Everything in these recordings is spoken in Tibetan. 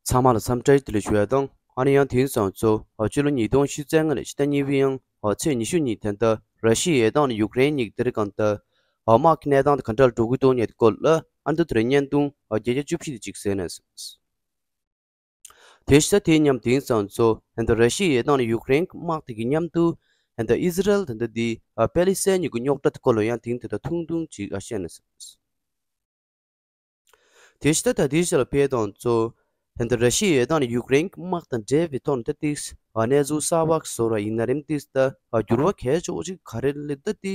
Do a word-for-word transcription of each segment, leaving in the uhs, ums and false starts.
ཚང་མ་ལ་འཚམས་འདྲི་བདེ་ལེགས་ཞུ་ཡ་དང་། ཨ་ནི་ཡང་དེང་སང་ཚོ་ཕྱི་ལོ་ཉིས་སྟོང་ཉི་ཤུ་རྩ་ལྔ་ནས་ཕྱི་ཟླ་གཉིས་པའི་ཡང་ཚེས་ཉི་ཤུ་ཉིན་ད་ལྟ་ར་ཤི་ཡའི་ཡར་ཐང་ནས་ཡུཀ་རེན་གཉིས་ཀྱི་དེ་རིང་གང་ལྟར་དམག་གི་གནས་སྟངས་དེ་ག་འདྲ་འགྲོ་གི་འདུག་ཉེ་སྐོར་ལ་ཨ་འདི་དེ་རིང་བརྙན་ཐུང་བརྒྱ་ཆ་བཅུ་བཞི་དེ་གཅིག་གཟིགས་ནས། དེ་ཤ་དེ་མཉམ་དེང་སང་ཚོ་ད་ལྟ་ར་ཤི་ཡའི་ཡར་ཐང་ནས་ཡུཀ་རེན་དམག་དེ་གི་མཉམ་དུ་ད་ལྟ་ཨི་ཟི་རལ་ད་ལྟ་དེ་པེ་ལི་སི་ཐན་གཉིས་ཀྱི་རྙོག་དྲ་དེ་སྐོར་ལ་ཡང་དེང་དེ་ད་ཐུང་ཐུང་ཅིག་བཤད་ནས། དེ་ཤ་ད་དེ་ཤ་ལ་ཕེ་དང་ཚོ་ད་ལྟ་ར་ཤི་ཡའི་ཡར་ཐང་ནས་ཡུཀ་རེན་དམག་དང་འབྲེལ་བའི་ཐོག་ནས་ད་ཏིག་གནས་ཚུལ་གསར་པ་བཟོ་ར་ཡིན་ན་རིམ་ཏིག་ད་འགྱུར་བ་གལ་ཆེ་བོ་ཅིག་ག་རེ་ལས་ད་དེ་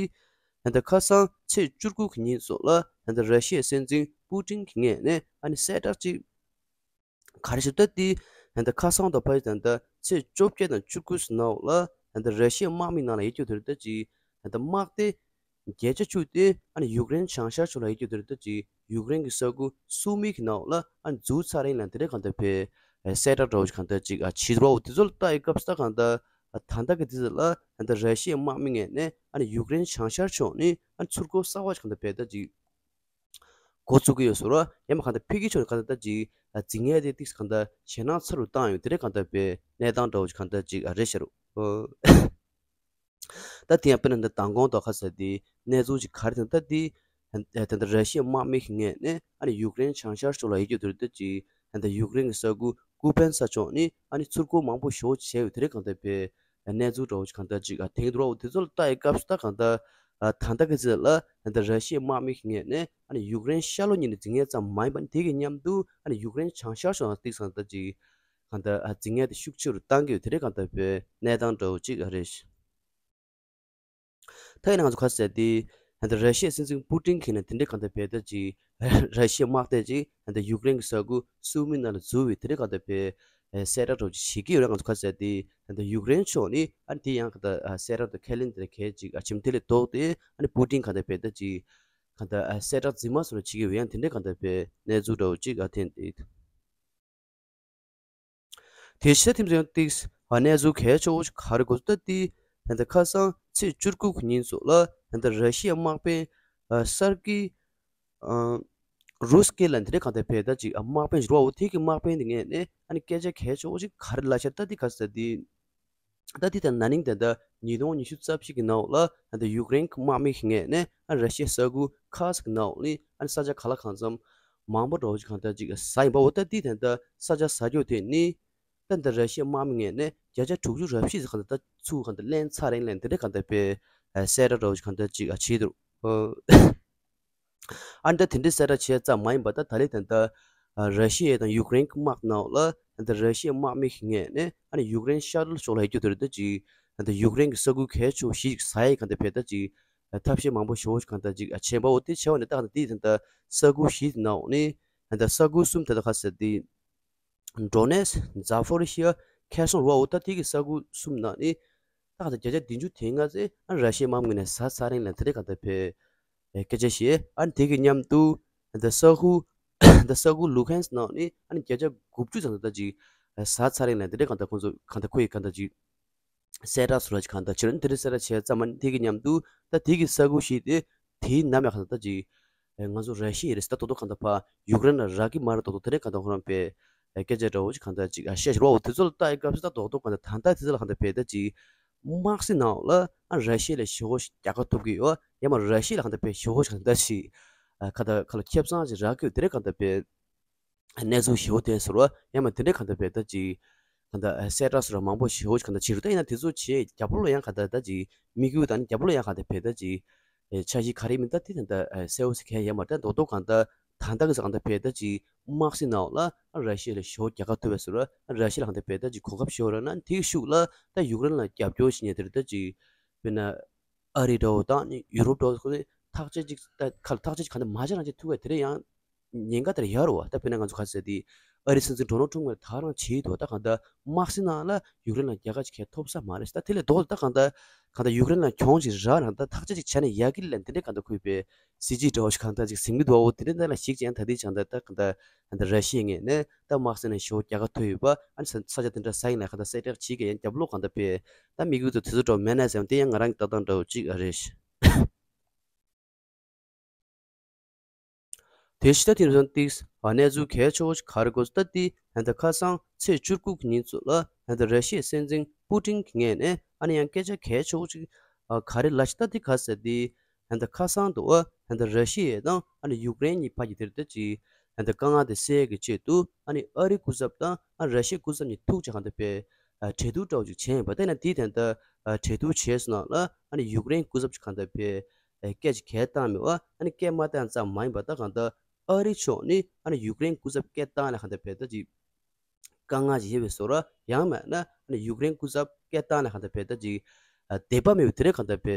ད་ལྟ་ཁ་སང་ཚེས་བཅུ་དགུ་གི་ཉིན་སོགས་ལ་ད་ལྟ་ར་ཤི་ཡའི་སྲིད་འཛིན་པུ་ཏིན་གྱི་ངོས་ནས་ཨ་ནི་གསལ་བསྒྲགས་ཅིག་ག་རེ་ཞིག་ལྟ་དེ་ད་ལྟ་ཁ་སང་དང་ཕ་ཡི་ད་ལྟ་ཚེས་བཅོ་བརྒྱད་དང་བཅུ་དགུ་ནང་ལ་ད་ལྟ་ར་ཤི་ཡའི་དམག་མི་ནང་ལ་ཡོད་རྒྱུ་དེ་རེད་ད་ཅིག་ད་ལྟ་དམག་སྡེ་བརྒྱད་ཆ་བཅུ་དེ་ཨ་ནི་ཡུཀ་རེན་བྱང་ཤར་ཕྱོགས་ལ་ཡོད་རྒྱུ་དེ་རེད་ད་ཅིག་ཡུཀ་རེན་གྱི་ས་ཁུལ་སུ་མི་གི་ནང་ལ་ཨ་ནི་འཛུལ་ཚར་ཡིན་ལ་དེ་རེད་གང་ལྟར་བས་གསལ་བསྒྲགས་འདྲ་བོ་ཞིག་གང་ལྟར་ཅིག་ཨ་བྱེད་རོགས་དེ་ཚོ་ལ་ལྟ་ཡི་སྐབས་སུ་ད་གང་ལྟར་ད་ལྟ་གི་དུས་ཚོད་ལ་ད་ལྟ་ར་ཤི་ཡའི་དམག་མི་ངོས་ནས་ཨ་ནི་ཡུཀ་རེན་བྱང་ཤར་ཕྱོགས་ནས་ཨ་ནི་ཚུར་རྒོལ་གསར་བ་ཞིག་གང་ལྟར་བས་ད་ཅིག་འགོ་བཙུགས་ཀྱི་ཡོད་ཟེར་རོ། ཡང་མ་གང་ལྟར་ཕ་གི་ཕྱོགས་ནས་གང་ལྟར་ད་ཅིག་འཛིང་ཡས་དེ་ཏིག་གང་ལྟར་ཞེད་སྣང་ཚ་རུ་བཏང་ཡོད་དེ་རེད་གང་ལྟར་བས་གནས་སྟངས་འདྲ་བོ་ཞིག་གང་ལྟར་ཅིག་རེད་ཤག་རོ། ད་དེ་ཡང་དཔེར་ན་འདི་མདང་དགོང་དག་ཁ་ཟེར་དེ་གནས་ཚུལ་ཅིག་ག་རེ་དང་ད་དེ་ད་ལྟ་ར་ཤི་ཡའི་དམག་མི་ཞིག་ངོས་ནས་ཨ་ནི་ཡུཀ་རེན་བྱང་ཤར་ཕྱོགས་ལ་ཡོད་རྒྱུ་དེ་རེད་ད་ཅིག་ད་ལྟ་ཡུཀ་རེན་གྱི་ས་ཁུལ་ཀུ་པན་ས་ཕྱོགས་ནས་ཨ་ནི་ཚུར་རྒོལ་མང་པོ་ཞེ་པོ་བྱས་ཡོད་དེ་རེད་གང་ལྟར་བས། གནས་ཚུལ་འདྲ་བོ་ཞིག་གང་ལྟར་ཅིག་ཨ་དེང་དུ་རོགས་དེ་ཚོ་ལ་ལྟ་ཡི་སྐབས་སུ་ད་གང་ལྟར་ཨ་ད་ལྟ་གི་ཚེ་ལ་ད་ལྟ་ར་ཤི་ཡའི་དམག་མི་ཞིག་ངོས་ནས་ཨ་ནི་ཡུཀ་རེན་ཤར་ལྷོ་གཉིས་ནས་འཛིང་ཡས་ཙམ་མ་ཡིན་པ་ནི་དེ་གི་མཉམ་དུ་ཨ་ནི་ཡུཀ་རེན་བྱང་ཤར་ཕྱོགས་ལ་ཏིག་གང་ལྟར་ཅིག་གང་ལྟར་ཨ་འཛིང་ཡས་དེ་ཤུགས་ཆེ་རུ་བཏང་གི་ཡོད་དེ་རེད་གང་ལྟར་བས་གནས་སྟངས་འདྲ་བོ་ཅིག་ཨ་རེད། ད་ཡིན་ན་ང་ཚོ་ག་ཟེར་ཏེ་ད་ལྟ་ར་ཤི་ཡའི་སྲིད་འཛིན་པུ་ཏིན་གྱིས་ནི་དེ་འདྲའི་གང་ལྟར་བས་ད་ཅིག་ར་ཤི་ཡའི་དམག་སྡེ་ཅིག་ད་ལྟ་ཡུཀ་རེན་གྱི་ས་ཁུལ་སུ་མི་ནང་ལ་འཛུལ་བའི་དེ་འདྲའི་གང་ལྟར་བས་གསལ་བསྒྲགས་འདྲ་བོ་ཅིག་བྱེད་ཀྱི་ཡོད་རེད། ང་ཚོ་ག་ཟེར་ཏེ་ད་ལྟ་ཡུཀ་རེན་ཕྱོགས་ནི་ཨ་ནི་དེ་ཡང་གང་ལྟར་གསལ་བསྒྲགས་དང་ཁས་ལེན་དེ་གལ་ཅིག་ཨ་ཆེམ་དེ་ལས་ལྡོག་སྟེ་ཨ་ནི་པུ་ཏིན་གང་ལྟར་བས་ད་ཅིག་གང་ལྟར་གསལ་བསྒྲགས་རྫུན་མ་བཟོ་འདྲ་བྱེད་ཀྱི་ཡོད། ཡང་དེ་འདྲའི་གང་ལྟར་བས་གནས་ཚུལ་འདྲ་བོ་ཅིག་ཨ་ཐེན་ཏེ། དེ་ཤ་ཐིམ་ཟེར་ཏིག་གནས་ཚུལ་གལ་ཆེ་བོ་ཞིག་ག་རེ་གོ་ད་དེ་ད་ལྟ་ཁ་སང་ཚེས་བཅུ་དགུ་གི་ཉིན་སོགས་ལ་ད་ལྟ་ར་ཤི་ཡའི་དམག་དཔོན་ཨ་སར་གི་ཨ་རུ་སྐེ་ལ་འདི་འདྲའི་གང་ལྟར་བས་ད་ཅིག་ཨ་དམག་དཔོན་ཞིག་རོ་འོ་དེ་གི་དམག་དཔོན་དེ་ངས་ནས་ཨ་ནི་སྐད་ཆ་གལ་ཆེ་བོ་ཞིག་ག་རེ་ལབ་ཤག་ད་དེ་ག་ཟེར་དེ། ད་དེ་ལྟར་ན་ནིང་ད་ལྟ་ཉིས་སྟོང་ཉི་ཤུ་རྩ་བཞི་གི་ནང་ལ་ད་ལྟ་ཡུཀ་རེན་གྱི་དམག་མི་ཞིག་ངས་ནས་ཨ་ར་ཤི་ཡའི་ས་ཁུལ་ཁ་སི་གི་ནང་ལ་ཨ་ནི་ས་ཆ་ག་ལ་གང་འཚམ་མང་པོ་འདྲ་བོ་ཞིག་གང་ལྟར་ཅིག་ཟ་ཡིན་པ་འོ་ད་དེ་ད་ལྟ་ས་ཆ་ཟ་རྒྱུ་དེ་ནི་ད་ལྟ་ར་ཤི་ཡའི་དམག་མི་ངས་ནས་བརྒྱ་ཆ་དྲུག་ཅུ་རེ་བཞི་ཙམ་གང་ལྟར་ད་ཚུར་གང་ལྟར་ལེན་ཚར་རིང་ལ་འདི་འདྲ་གང་ལྟར་པའི་གསལ་བསྒྲགས་འདྲ་བོ་ཞིག་གང་ལྟར་ཅིག་བྱས་འདུག་ཨ་ནི་ད་དེ་འདྲའི་གསལ་བསྒྲགས་བྱས་ཙམ་མ་ཡིན་པ་ད་ད་ལན་ད་ལྟ་ཨ་ར་ཤི་ཡ་དང་ཡུཀ་རེན་གྱི་དམག་ནང་ལ་ད་ལྟ་ར་ཤི་ཡའི་དམག་མི་ཞིག་ངས་ནས་ཨ་ནི་ཡུཀ་རེན་ཤར་ཕྱོགས་ལ་ཡོད་རྒྱུ་དེ་རེད་ད་ཅིག་ད་ལྟ་ཡུཀ་རེན་གྱི་ས་ཁུལ་གལ་ཆེ་བ་ཞིག་ཟ་ཡས་གང་ལྟར་བས་ད་ཅིག་ཐབས་ཤེས་མང་པོ་ཞེ་པོ་ཞིག་གང་ལྟར་ཅིག་བྱས་པ་འོ་དེ་བྱས་པ་ནས་ད་གང་ལྟར་དེ་ད་ལྟ་ས་ཁུལ་བཞི་དེ་ནང་ནས་ད་ལྟ་ས་ཁུལ་གསུམ་དེ་ད་ག་ཟེར་དེ། ཌོ་ནེ་སི་ཀི། ཛ་ཕོ་རི་ཤི་ཡ། ཁེར་སོང་རུ་བ་འོ་ད་དེ་གི་ས་ཁུལ་གསུམ་ནང་ནས་ད་ག་ད་བརྒྱ་ཆ་བདུན་ཅུ་དེ་ལྔ་ཙམ་ཨ་ར་ཤི་ཡའི་དམག་མི་ངོས་ནས་ཟ་ཚར་རིང་ལ་དེ་འདྲའི་གང་ལྟར་བས་སྐད་ཆ་བཤད། ཨ་ནི་དེ་གི་མཉམ་དུ་ད་ས་ཁུལ་ད་ས་ཁུལ་ལུ་ཧན་སི་ནང་ནས་ཨ་ནི་བརྒྱ་ཆ་དགུ་བཅུ་ཙམ་ད་ཅིག་ཟ་ཚར་རིང་ལ་དེ་འདྲའི་གང་ལྟར་ཁོང་ཚོ་གང་ལྟར་ཁོ་ཡི་གང་ལྟར་ཅིག་གསལ་བསྒྲགས་སུ་ར་ཅིག་གང་ལྟར་བྱས་ན་དེ་འདྲའི་གསལ་བསྒྲགས་བྱས་ཙམ་མ་ནི་དེ་གི་མཉམ་དུ་ད་དེ་གི་ས་ཁུལ་ཞིག་དེ་དེའི་ནམ་ཡང་གང་ལྟར་ཅིག་ང་ཚོ་ར་ཤི་ཡ་རེད་ཟེར་ད་རྡོག་རྡོག་གང་ལྟར་ཕ་ཡུཀ་རེན་ལ་རག་གི་མ་རེད་རྡོག་རྡོག་དེ་འདྲའི་གང་ལྟར་ཁོ་རང་པས་སྐད་ཆ་འདྲ་བོ་ཅིག་གང་ལྟར་ཅིག་བཤད་ཤི་རོགས་དེ་ཚོ་ལ་ལྟ་ཡི་སྐབས་སུ་ད་རྡོག་རྡོག་གང་ལྟར་ད་ལྟ་དེ་ཚོ་ལ་གང་ལྟར་བས་ད་ཅིག་དམག་སྲིད་ནང་ལ་ཨ་ར་ཤི་ཡ་ལ་ཞེ་པོ་ཞིག་རྒྱལ་ཁ་ཐོབ་ཀྱི་ཡོད། ཡང་མ་ར་ཤི་ཡ་ལ་གང་ལྟར་བས་ཞེ་པོ་ཞིག་གང་ལྟར་ཞིག་ཁ་ད་ཁ་ལ་ཁེབས་ཚང་ཞིག་རག་གི་ཡོད་དེ་འདྲའི་གང་ལྟར་བས། གནས་ཚུལ་ཞེ་པོ་དེ་ཟེར་བ་ཡང་མ་དེ་འདྲའི་གང་ལྟར་བས་ད་ཅིག་གང་ལྟར་གསལ་བསྒྲགས་ཟེར་བ་མང་པོ་ཞེ་པོ་ཞིག་གང་ལྟར་བྱེད་རུ་ད་ཡིན་ན་དེ་ཚོ་བྱས་རྒྱབ་ལོགས་ལ་ཡང་གང་ལྟར་ད་ཅིག་དམིགས་ཡུལ་དང་ནི་རྒྱབ་ལོགས་ལ་ཡང་གང་ལྟར་བས་ད་ཅིག་འཆར་གཞི་ག་རེ་མིན་ད་དེ་ད་ལྟ་གསལ་བོ་ཞིག་གང་ཡང་མ་རེད། ད་རྡོག་རྡོག་གང་ལྟར་ད་ལྟ་གི་ས་གང་ལྟར་བས་ད་ཅིག་དམག་སྲིད་ནང་ལ་ར་ཤི་ཡ་ལ་ཞེ་པོ་རྒྱལ་ཁ་ཐོབ་པས་ཟེར་བ་ར་ཤི་ཡ་ལ་གང་ལྟར་བས་ད་ཅིག་གོ་སྐབས་ཞེ་པོ་རག་ན་དེའི་ཤུགས་ལ་ད་ཡུཀ་རེན་ལ་རྒྱབ་སྐྱོར་བྱེད་མཁན་དེ་རེད་ད་ཅིག་དཔེར་ན། ཨ་རི་འདྲ་བོ་དང་ནི་ཡུ་རོབ་འདྲ་བོ་ཁོ་ཚོས་ཐག་གཅོད་ཅིག་ད་ཁ་ལ་ཐག་གཅོད་ཅིག་གང་ལྟར་མ་བྱས་རང་བྱས་ཐུབ་པ་དེ་རེད་ཡང་ཉེན་ཁ་དེར་ཡོད་རེད་བ། ད་དཔེར་ན་ང་ཚོ་ག་ཟེར་དེ་ཨ་རི་སྲིད་འཛིན་ཌོ་ནལ་ཊམ་ད་རང་བྱེད་འདུག་ད་གང་ལྟར་དམག་སྲིད་ནང་ལ་ཡུཀ་རེན་ལ་རྒྱལ་ཁ་ཅིག་གས་ཐོབ་ས་མ་རེད། ད་དེ་ལས་ལྡོག་ད་གང་ལྟར་གང་ལྟར་ཡུཀ་རེན་ལ་གྱོང་ཅིག་རག་རང་ད་ཐག་གཅོད་ཅིག་བྱས་ན་ཡག་གི་ལས་དེ་འདྲས་གང་ལྟར་ཁུལ་པའི་སྲིད་ཇུས་འདྲ་བོ་ཞིག་གང་ལྟར་ཅིག་ཟིན་གྱི་འདུག་བ། འོ་དེ་འདྲས་ད་ལ་ཞིག་ཅིག་ཡང་ད་དེ་ཅང་ད་ད་གང་ལྟར་གང་ལྟར་ར་ཤི་ཡའི་ངོས་ནས་ད་དམག་སྲིད་ནས་ཞེ་པོ་རྒྱལ་ཁ་ཐོབ་ཡོད་པ་ཨ་ནི་ས་ས་ཆ་དེ་འདྲ་ཟ་ཡིན་ལ་གང་ལྟར་གསལ་བསྒྲགས་བྱེད་ཀྱི་ཡང་རྒྱབ་ལོགས་གང་ལྟར་པས་ད་དམིགས་ཡུལ་དུ་དེ་ཚོ་འགྲོ་མེད་ན་ཟེར་བ་དེ་ཡང་ང་རང་གི་ལྟ་སྟངས་འདྲ་བོ་ཅིག་ཨ་རེད། དེ་ཕྱི་ད་དེང་སང་ཏིག་ཨ་གནས་ཚུལ་གལ་ཆེ་བོ་ཞིག་ག་རེ་གོ་ད་དེ་ད་ཁ་སང་ཚེས་བཅུ་དགུ་གི་ཉིན་ཚོ་ལ་ད་ར་ཤི་ཡའི་སྲིད་འཛིན་པུ་ཏིན་གྱི་ངོས་ནས་ཨ་ནི་ཡང་སྐད་ཆ་གལ་ཆེ་བོ་ཞིག་ག་རེ་ལབ་ཤག་ད་དེ་ག་ཟེར་དེ་ད་ཁ་སང་དུ་ཨ་ད་ར་ཤི་ཡ་དང་ཨ་ནི་ཡུཀ་རེན་གཉིས་བར་གྱི་དེར་ད་ཅིག་ད་དཀའ་ངལ་དེ་སེལ་ཡས་ཀྱི་ཆེད་དུ་ཨ་ནི་ཨ་རིའི་སྐུ་ཚབ་དང་ཨ་ར་ཤི་ཡའི་སྐུ་ཚབ་གཉིས་ཐུག་ཅིག་གང་ད་པའི་གྲོས་བསྡུར་འདྲ་བོ་ཅིག་བྱས་ཡིན་པ། དེ་ན་དེའི་དོན་དུ་གྲོས་བསྡུར་བྱས་སོང་ན་ལ་ཨ་ནི་ཡུཀ་རེན་སྐུ་ཚབ་ཅིག་གང་ད་པའི་སྐད་ཅིག་གལ་བཏང་མེད་པ། ཨ་ནི་སྐད་མ་བཏང་ཙམ་མ་ཡིན་པ་ད་གང་ད་ཨ་རི་ཕྱོགས་ནི་ཨ་ནི་ཡུཀ་རེན་སྐུ་ཚབ་སྐད་བཏང་ལ་གང་ད་པའི་ད་ཅིག་དཀའ་ངལ་ཅིག་ཡོད་པའི་བཟོ་འདྲ། ཡང་མིན་ན་ཨ་ནི་ཡུཀ་རེན་སྐུ་ཚབ་སྐད་བཏང་ལ་གང་ད་པའི་ད་ཅིག་དད་པ་མེད་པའི་དེ་རེད་གང་ད་པའི་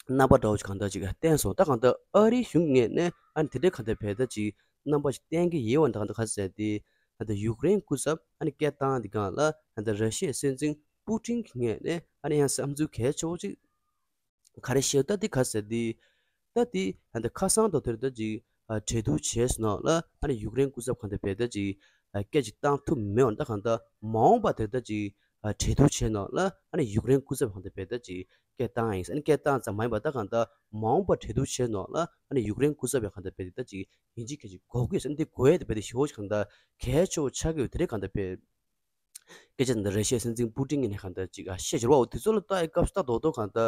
རྣམ་པ་འདྲ་བོ་ཅིག་གང་ད་ཅིག་བསྟན་སོང་། ད་གང་ད་ཨ་རིའི་གཞུང་ངོས་ནས་ཨ་ནི་དེ་འདྲའི་གང་ད་བས་ད་ཅིག་རྣམ་པ་ཅིག་བསྟན་གྱི་ཡོད་པ་འདྲ། གང་ད་ག་ཟེར་ཏེ་ད་ད་ཡུཀ་རེན་སྐུ་ཚབ་ཨ་ནི་སྐད་བཏང་དེ་སྒང་ལ་ད་ད་ར་ཤི་ཡའི་སྲིད་འཛིན་པུ་ཏིན་གྱི་ངོས་ནས་ཨ་ནི་ཡང་བསམ་ཚུལ་གལ་ཆེ་བོ་ཅིག་ག་རེ་བཤད་ད་དེ་ག་ཟེར་ཏེ་ད་དེ་ད་ད་ཁ་སང་དུ་དེར་ད་ཅིག་གྲོས་བསྡུར་བྱས་སོང་ན་ལ་ཨ་ནི་ཡུཀ་རེན་སྐུ་ཚབ་གང་ད་བས་ད་ཅིག་སྐད་ཅིག་བཏང་ཐུབ་མེད་པ་འདྲ། གང་ད་མ་འོངས་པ་དེར་ད་ཅིག་གྲོས་བསྡུར་བྱས་ན་ལ་ཨ་ནི་ཡུཀ་རེན་སྐུ་ཚབ་གང་ད་བས་ད་ཅིག་སྐད་བཏང་ཡིན། ཨ་ནི་སྐད་བཏང་ཙམ་མ་ཡིན་པ་ད་གང་ད་མ་འོངས་པ་གྲོས་བསྡུར་བྱས་ན་ལ་ཨ་ནི་ཡུཀ་རེན་སྐུ་ཚབ་ཡང་གང་ད་བས་ད་ཅིག་ཡིན་གཅིག་མིན་གཅིག་དགོས་ཀྱི་ཡོད་ཟེར། ཨ་ནི་དེ་དགོས་ཡས་དེ་བས་དེ་ཞེ་པོ་ཅིག་གང་ད་གལ་ཆེ་བོ་ཆགས་ཀྱི་ཡོད། དེ་རེད་གང་ད་བས་སྐད་ཆ་འདི་ར་ཤི་ཡའི་སྲིད་འཛིན་པུ་ཏིན་གྱིས་ནས་གང་ད་ཅིག་ཨ་བཤད་ཀྱི་རེད་བ། འོ་དེ་ཚོ་ལ་ལྟ་ཡི་སྐབས་སུ་ད་རྡོག་རྡོག་གང་ད་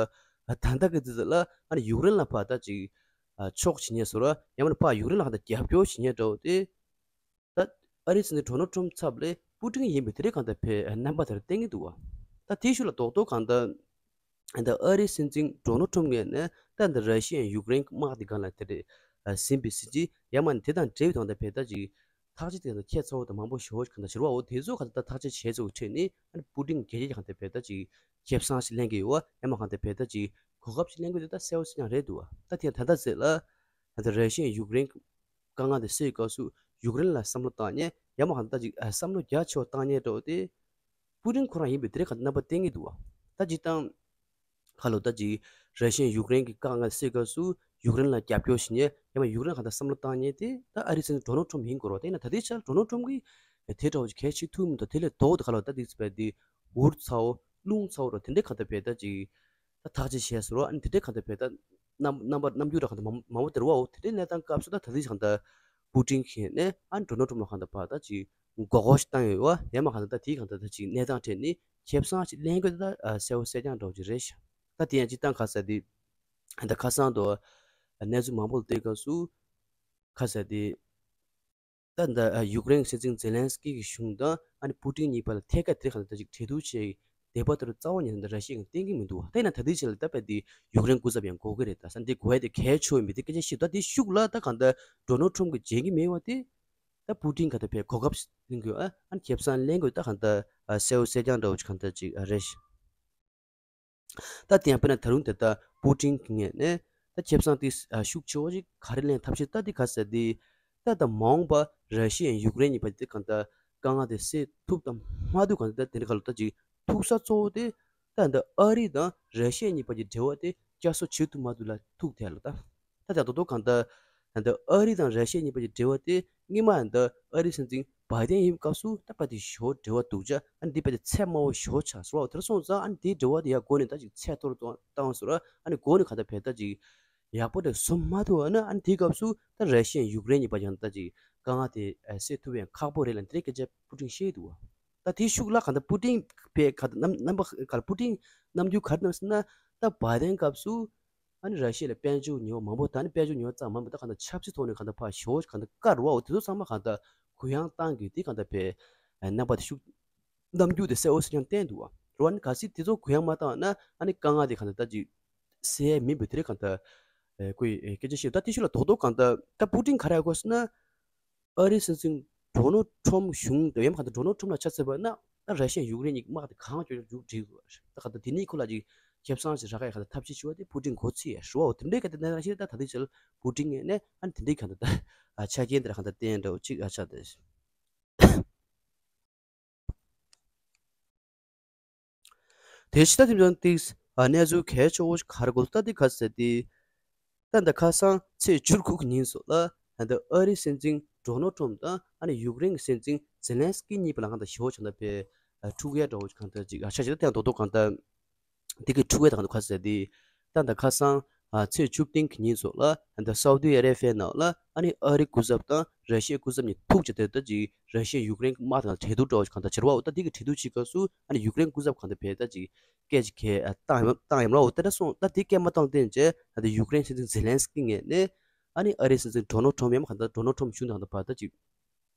ཨ་ད་ལྟ་གི་དུས་ཚོད་ལ་ཨ་ནི་ཡུཀ་རེན་ལ་ཕར་ད་ཅིག་ཨ་ཕྱོགས་ཅིག་ཉེ་བཟོ་འདྲ། ཡང་མིན་ན་ཕར་ཡུཀ་རེན་ལ་གང་ད་རྒྱབ་སྐྱོར་བྱེད་མཁན་འདྲ་བོ་དེ་ད་ཨ་རིའི་སྲིད་འཛིན་ཌོ་ནལ་ཊམ་ཕི་ཚབ་ལས་པུ་ཏིན་ཡིན་པའི་དེ་རིང་གང་ད་བས་རྣམ་པ་དེར་བསྟན་གྱི་འདུག་བ། ད་དེའི་ཤུགས་ལ་རྡོག་རྡོག་གང་ད་ད་ཨ་རིའི་སྲིད་འཛིན་ཌོ་ནལ་ཊམ་ཕི་ངོས་ནས་ད་ད་ར་ཤི་ཡ་ཡུཀ་རེན་དམག་དེ་སྒང་ལ་དེ་རེད་ཟིན་པའི་སྲིད་ཇུས། ཡང་མིན་ན་དེ་དང་འབྲེལ་བའི་དོན་དག་བས་ད་ཅིག་ཐག་གཅོད་དེ་ཁྱད་མཚར་པོ་དང་མང་པོ་ཞེ་པོ་ཅིག་གང་ད་བྱུང་བ། འོ་དེ་ཚོ་གང་ད་ཐག་གཅོད་བྱས་ཚོ་ཁྲིད་ནས་ཨ་ནི་པུ་ཏིན་རྒྱལ་རྒྱལ་གང་ད་བས་ད་ཅིག་ཁེ་བཟང་ཞིག་ལེན་གྱི་ཡོད་བ། ཡང་མིན་ན་གང་ད་བས་ད་ཅིག་གོ་སྐབས་ཤིག་ལེན་གྱི་ཡོད་ད་གསལ་པོ་ཞིག་ཀྱང་རེད་འདུག་བ། ད་དེ་ད་ལྟ་ཟེར་ལ་ད་ད་ར་ཤི་ཡ་ཡུཀ་རེན་དཀའ་ངལ་དེ་སེལ་སྐབས་སུ་ཡུཀ་རེན་ལ་བསམ་བློ་བཏང་མཁན། ཡང་མིན་ན་གང་ད་ཅིག་ཨ་བསམ་བློ་རྒྱ་ཆེ་བ་བཏང་མཁན་འདྲ་བོ་དེ་པུ་ཏིན་ཁོ་རང་ཡིན་པའི་དེ་རིང་གང་ད་རྣམ་པ་བསྟན་གྱི་འདུག་བ། ད་སྤྱིར་བཏང་ཁ་ལོ་ད་ཅིག་ར་ཤི་ཡ་ཡུཀ་རེན་གྱི་དཀའ་ངལ་སེལ་སྐབས་སུ་ཡུཀ་རེན་ལ་རྒྱབ་སྐྱོར་བྱེད་མཁན། ཡང་མིན་ན་ཡུཀ་རེན་གང་ད་བསམ་བློ་བཏང་མཁན་དེ་ད་ཨ་རིའི་སྲིད་འཛིན་ཌོ་ནལ་ཊམ་ཕི་ཡིན་དགོས་རེད་བ། དེ་ཡིན་ན་ད་ལྟའི་ཆར་ཌོ་ནལ་ཊམ་ཕི་གིས་དེ་འདྲ་བོ་ཅིག་གལ་ཆེ་ཐུབ་མི་འདུག་དེ་ལས་ལྡོག་སྟེ་ཁ་ལོ་ད་དེ་ཚོ་བས་དེ་འུར་ཚ་བོ་རླུང་ཚ་བོ་ར་དེ་འདྲའི་གང་ད་བས་ད་ཅིག་ད་ཐག་གཅོད་བྱས་ཟེར་བ། ཨ་ནི་དེ་འདྲའི་གང་ད་བས་ད་རྣམ་རྣམ་པ་རྣམ་འགྱུར་ར་གང་ད་མང་མང་པོ་དེ་རེད་བ། འོ་དེ་འདྲའི་གནས་སྟངས་སྐབས་སུ་ད་ད་དེ་གང་ད་པུ་ཏིན་གྱིས་ནས་ཨ་ནི་ཌོ་ནལ་ཊམ་ཕི་ལ་གང་ད་བ་ད་ཅིག་མགོ་སྐོར་ཞིག་བཏང་ཡོད་བ། ཡང་མིན་ན་གང་ད་ད་དེའི་གང་ད་ད་ཅིག་གནས་སྟངས་ཁྲོད་ནས་ཁེ་བཟང་ཞིག་ལེན་དགོས་ད་ཨ་གསལ་པོ་གསལ་རྐྱང་འདྲ་བོ་ཅིག་རེད་ཤག་ད་དེ་ཡང་སྤྱིར་བཏང་ག་ཟེར་དེ་ད་ཁ་སང་དུ་གནས་ཚུལ་མང་པོ་ལ་བལྟས་སྐབས་སུ་ག་ཟེར་དེ་ད་ད་ཡུཀ་རེན་སྲིད་འཛིན་ཛེ་ལན་སི་ཀི་གི་གཞུང་དང་ཨ་ནི་པུ་ཏིན་གཉིས་བར་ལ་ཐད་ཀར་དེ་གང་ད་ཅིག་གྲོས་བསྡུར་བྱས་དད་པ་དེ་རྩ་བ་ཉིད་ནས་ར་ཤི་ཡ་གིས་བསྟན་གྱི་མི་འདུག་བ། དེ་ཡིན་ན་ད་ལྟའི་ཆ་ལ་ད་བས་དེ་ཡུཀ་རེན་སྐུ་ཚབ་ཡང་དགོས་ཀྱི་རེད། ད་ས་འདི་དགོས་ཡ་དེ་གལ་ཆེ་བ་ཡིན་པའི་དེ་སྐད་ཆ་བཤད་ད་དེ་ཤུགས་ལ་ད་གང་ད་ཌོ་ནལ་ཊམ་ཕི་གིས་བརྗེད་ཀྱི་མེད་བ། དེ་ད་པུ་ཏིན་གང་ད་བས་གོ་སྐབས་ལེན་དགོས་ཨ་ཨ་ནི་ཁེ་བཟང་ལེན་དགོས་ད་གང་ད་གསལ་པོ་གསལ་རྐྱང་འདྲ་བོ་ཅིག་གང་ད་ཅིག་རེད་ཤག་ད་དེ་ཡང་དཔེར་ན་ད་རུང་དེ་ལྟ་པུ་ཏིན་གྱི་ངོས་ནས་ད་ཁེ་བཟང་དེ་ཤུགས་ཆེ་བོ་ཞིག་ག་རེ་ལེན་ཐབས་ཤེས་ད་དེ་ག་ཟེར་དེ་ད་ད་མ་འོངས་པ་ར་ཤི་ཡ་ཡུཀ་རེན་གཉིས་བར་དེ་གང་ལྟར་དཀའ་ངལ་དེ་སེལ་ཐུབ་དང་མ་ཐུབ་གང་ལྟར་དེ་འདྲ་ག་ལ་ད་ཅིག་ཐུག་ས་གཙོ་བོ་དེ་ད་ད་ཨ་རི་དང་ར་ཤི་ཡ་གཉིས་བར་གྱི་འབྲེལ་བ་དེ་བསྐྱར་གསོ་བྱེད་ཐུབ་མ་ཐུབ་ལ་ཐུག་ཐལ་ལ་ད། ད་ད་དོ་དོ་གང་ལྟར་ད་ལྟ་ཨ་རི་དང་ར་ཤི་ཡ་གཉིས་བར་གྱི་འབྲེལ་བ་དེ་སྔོན་མ་ད་ཨ་རིའི་སྲིད་འཛིན་བྷའི་ཏན་ཡིན་སྐབས་སུ་ད་དཔེ་དེ་ཞོ་འབྲེལ་བ་འདུག་ཅག་ཨ་འདི་དཔེ་དེ་ཚད་དམའ་བོ་ཞོ་ཆགས་སོང་བ། དེར་སོང་ཙང་ཨ་འདིའི་འབྲེལ་བ་དེ་ཡར་འགོ་ནས་ད་ཅིག་ཚད་མཐོར་གཏོང་བཏང་སོང་ར། ཨ་ནི་འགོ་ནས་གང་ལྟར་བས་ད་ཅིག་ཡག་པོ་དེ་བཟོ་མ་ཐུབ་ཨ་ན་ཨ་ནི་དེའི་སྐབས་སུ་ད་ར་ཤི་ཡ་ཡུཀ་རེན་གཉིས་བར་ཀྱང་ད་ཅིག་དཀའ་ངལ་དེ་སེལ་ཐུབ་ཡང་ཁག་པོ་རེད་ལ་འདི་འདྲའི་སྐད་ཆ་པུ་ཏིན་བཤད་འདུག་བ། ད་དེའི་ཤུགས་ལ་གང་ལྟར་པུ་ཏིན་པས་ག་རྣམ་རྣམ་པ་ག་ལ་པུ་ཏིན་རྣམ་འགྱུར་ག་རེ་གནང་ཟེར་ན་ད་བྷའི་ཏན་སྐབས་སུ། ཨ་ནི་ར་ཤི་ཡ་ལ་དཔལ་འབྱོར་ཉོ་བ་མང་པོ་ད་ནི་དཔལ་འབྱོར་ཉོ་བ་ཙམ་མ་ཡིན་པ་ད་གང་ལྟར་ཆབ་སྲིད་ཐོག་ནས་གང་ལྟར་ཕར་ཞོ་གང་ལྟར་བཀར་བ་འོ་དེ་ཚོ་ཚང་མ་གང་ལྟར་གུ་ཡངས་བཏང་དགོས་དེ་གང་ལྟར་བས་རྣམ་པ་དེ་ཤུགས་རྣམ་འགྱུར་དེ་གསལ་པོ་གསལ་རྐྱང་བསྟན་འདུག་བ། རེད་བ། ཨ་ནི་གལ་སྲིད་དེ་ཚོ་གུ་ཡངས་མ་བཏང་ན་ཨ་ནི་དཀའ་ངལ་དེ་གང་ལྟར་ད་ཅིག་སེལ་ཡས་མིན་པའི་དེ་རེད་གང་ལྟར་ཁོས་སྐད་ཆ་བཤད། ད་དེ་ཤུགས་ལ་རྡོག་རྡོག་གང་ལྟར་ད་པུ་ཏིན་ག་རེ་ཡག་གོ་ཟེར་ན། ཨ་རིའི་སྲིད་འཛིན་ཌོ་ནལ་ཊམ་གཞུང་དང་ཡང་མ་གང་ལྟར་ཌོ་ནལ་ཊམ་ལ་ཆ་མཚོན་པ་ན་ད་ར་ཤི་ཡ་ཡུཀ་རེན་གཉིས་དམག་དེ་གང་མགྱོགས་མགྱོགས་འགྲིག་དགོས་རེད། ད་གང་ལྟར་དེ་ནས་ཁོ་ལ་ཅིག་ཁེ་བཟང་ཞིག་རག་ཡ་གང་ལྟར་ཐབས་ཤེས་ཞུ་བ་དེ་པུ་ཏིན་གོ་ཚིག་ཡ་ཞུ་བ་འོ་དེ་འདྲའི་ག་དེ་གནས་སྟངས་ཤིག་རེད། ད་ད་ལྟའི་ཆར་པུ་ཏིན་ངོས་ནས་ཨ་ནི་དེ་འདྲའི་གང་ལྟར་ད་ཆ་རྐྱེན་དེ་ར་གང་ལྟར་བསྟན་འདྲ་བོ་ཅིག་ཨ་ཆགས་ཏེ། དེ་ཕྱི་ད་དེ་ཙམ་ཏིག་ཨ་གནས་ཚུལ་གལ་ཆེ་བོ་ཞིག་ག་རེ་གོ་ད་དེ་ག་ཟེར་ཏེ། ད་ལྟ་ཁ་སང་ཚེས་བཅུ་དགུ་གི་ཉིན་སོགས་ལ་ད་ལྟ་ཨ་རིའི་སྲིད་འཛིན་ཌོ་ནལ་ཊམ་དང་ཨ་ནི་ཡུཀ་རེན་གྱི་སྲིད་འཛིན་ཛེ་ལན་སི་ཀི་གཉིས་བར་ལ་གང་ལྟར་ཞི་བ་བྱུང་ད་པའི་ཨ་ཕྲུ་གུ་ཡ་འདྲ་བོ་ཞིག་གང་ལྟར་ཅིག་ཨ་ཆ་ཞིག་ད་ཐེངས་རྡོག་རྡོག་གང་ལྟར་འདི་གི་ཕྲུ་གུ་ཡ་ད་གང་ལྟར་ག་ཟེར་ཏེ། ད་ལྟ་ཁ་སང་ ཨ་ཚེས་བཅུ་བདུན་གྱི་ཉིན་སོགས་ལ་ད་སའུ་ཏི་ཨ་རེ་བྷི་ཡའི་ནང་ལ་ཨ་ནི་ཨ་རིའི་སྐུ་ཚབ་དང་ར་ཤི་ཡའི་སྐུ་ཚབ་གཉིས་ཐུག་བྱས་ཏེ་ད་ཅིག་ར་ཤི་ཡ་ཡུཀ་རེན་གྱི་དམག་དང་གྲོས་བསྡུར་འདྲ་བོ་ཞིག་གང་ལྟར་བྱེད་རོགས་ད་དེ་གི་གྲོས་བསྡུར་བྱེད་སྐབས་སུ་ཨ་ནི་ཡུཀ་རེན་སྐུ་ཚབ་གང་ལྟར་བས་ད་ཅིག་སྐད་ཅིག་གས་བཏང་ཡོད་བཏང་ཡོད་རོགས་དེ་འདྲ་སོང་ད་དེ་སྐད་མ་བཏང་སྟེ་བྱས་ད་དེ་ཡུཀ་རེན་སྲིད་འཛིན་ཛེ་ལན་སི་ཀི་ངོས་ནས་ཨ་ནི་ཨ་རིའི་སྲིད་འཛིན་ཌོ་ནལ་ཊམ་ཡང་མ་གང་ལྟར་ཌོ་ནལ་ཊམ་གཞུང་དང་གང་ལྟར་བར་ད་ཅིག་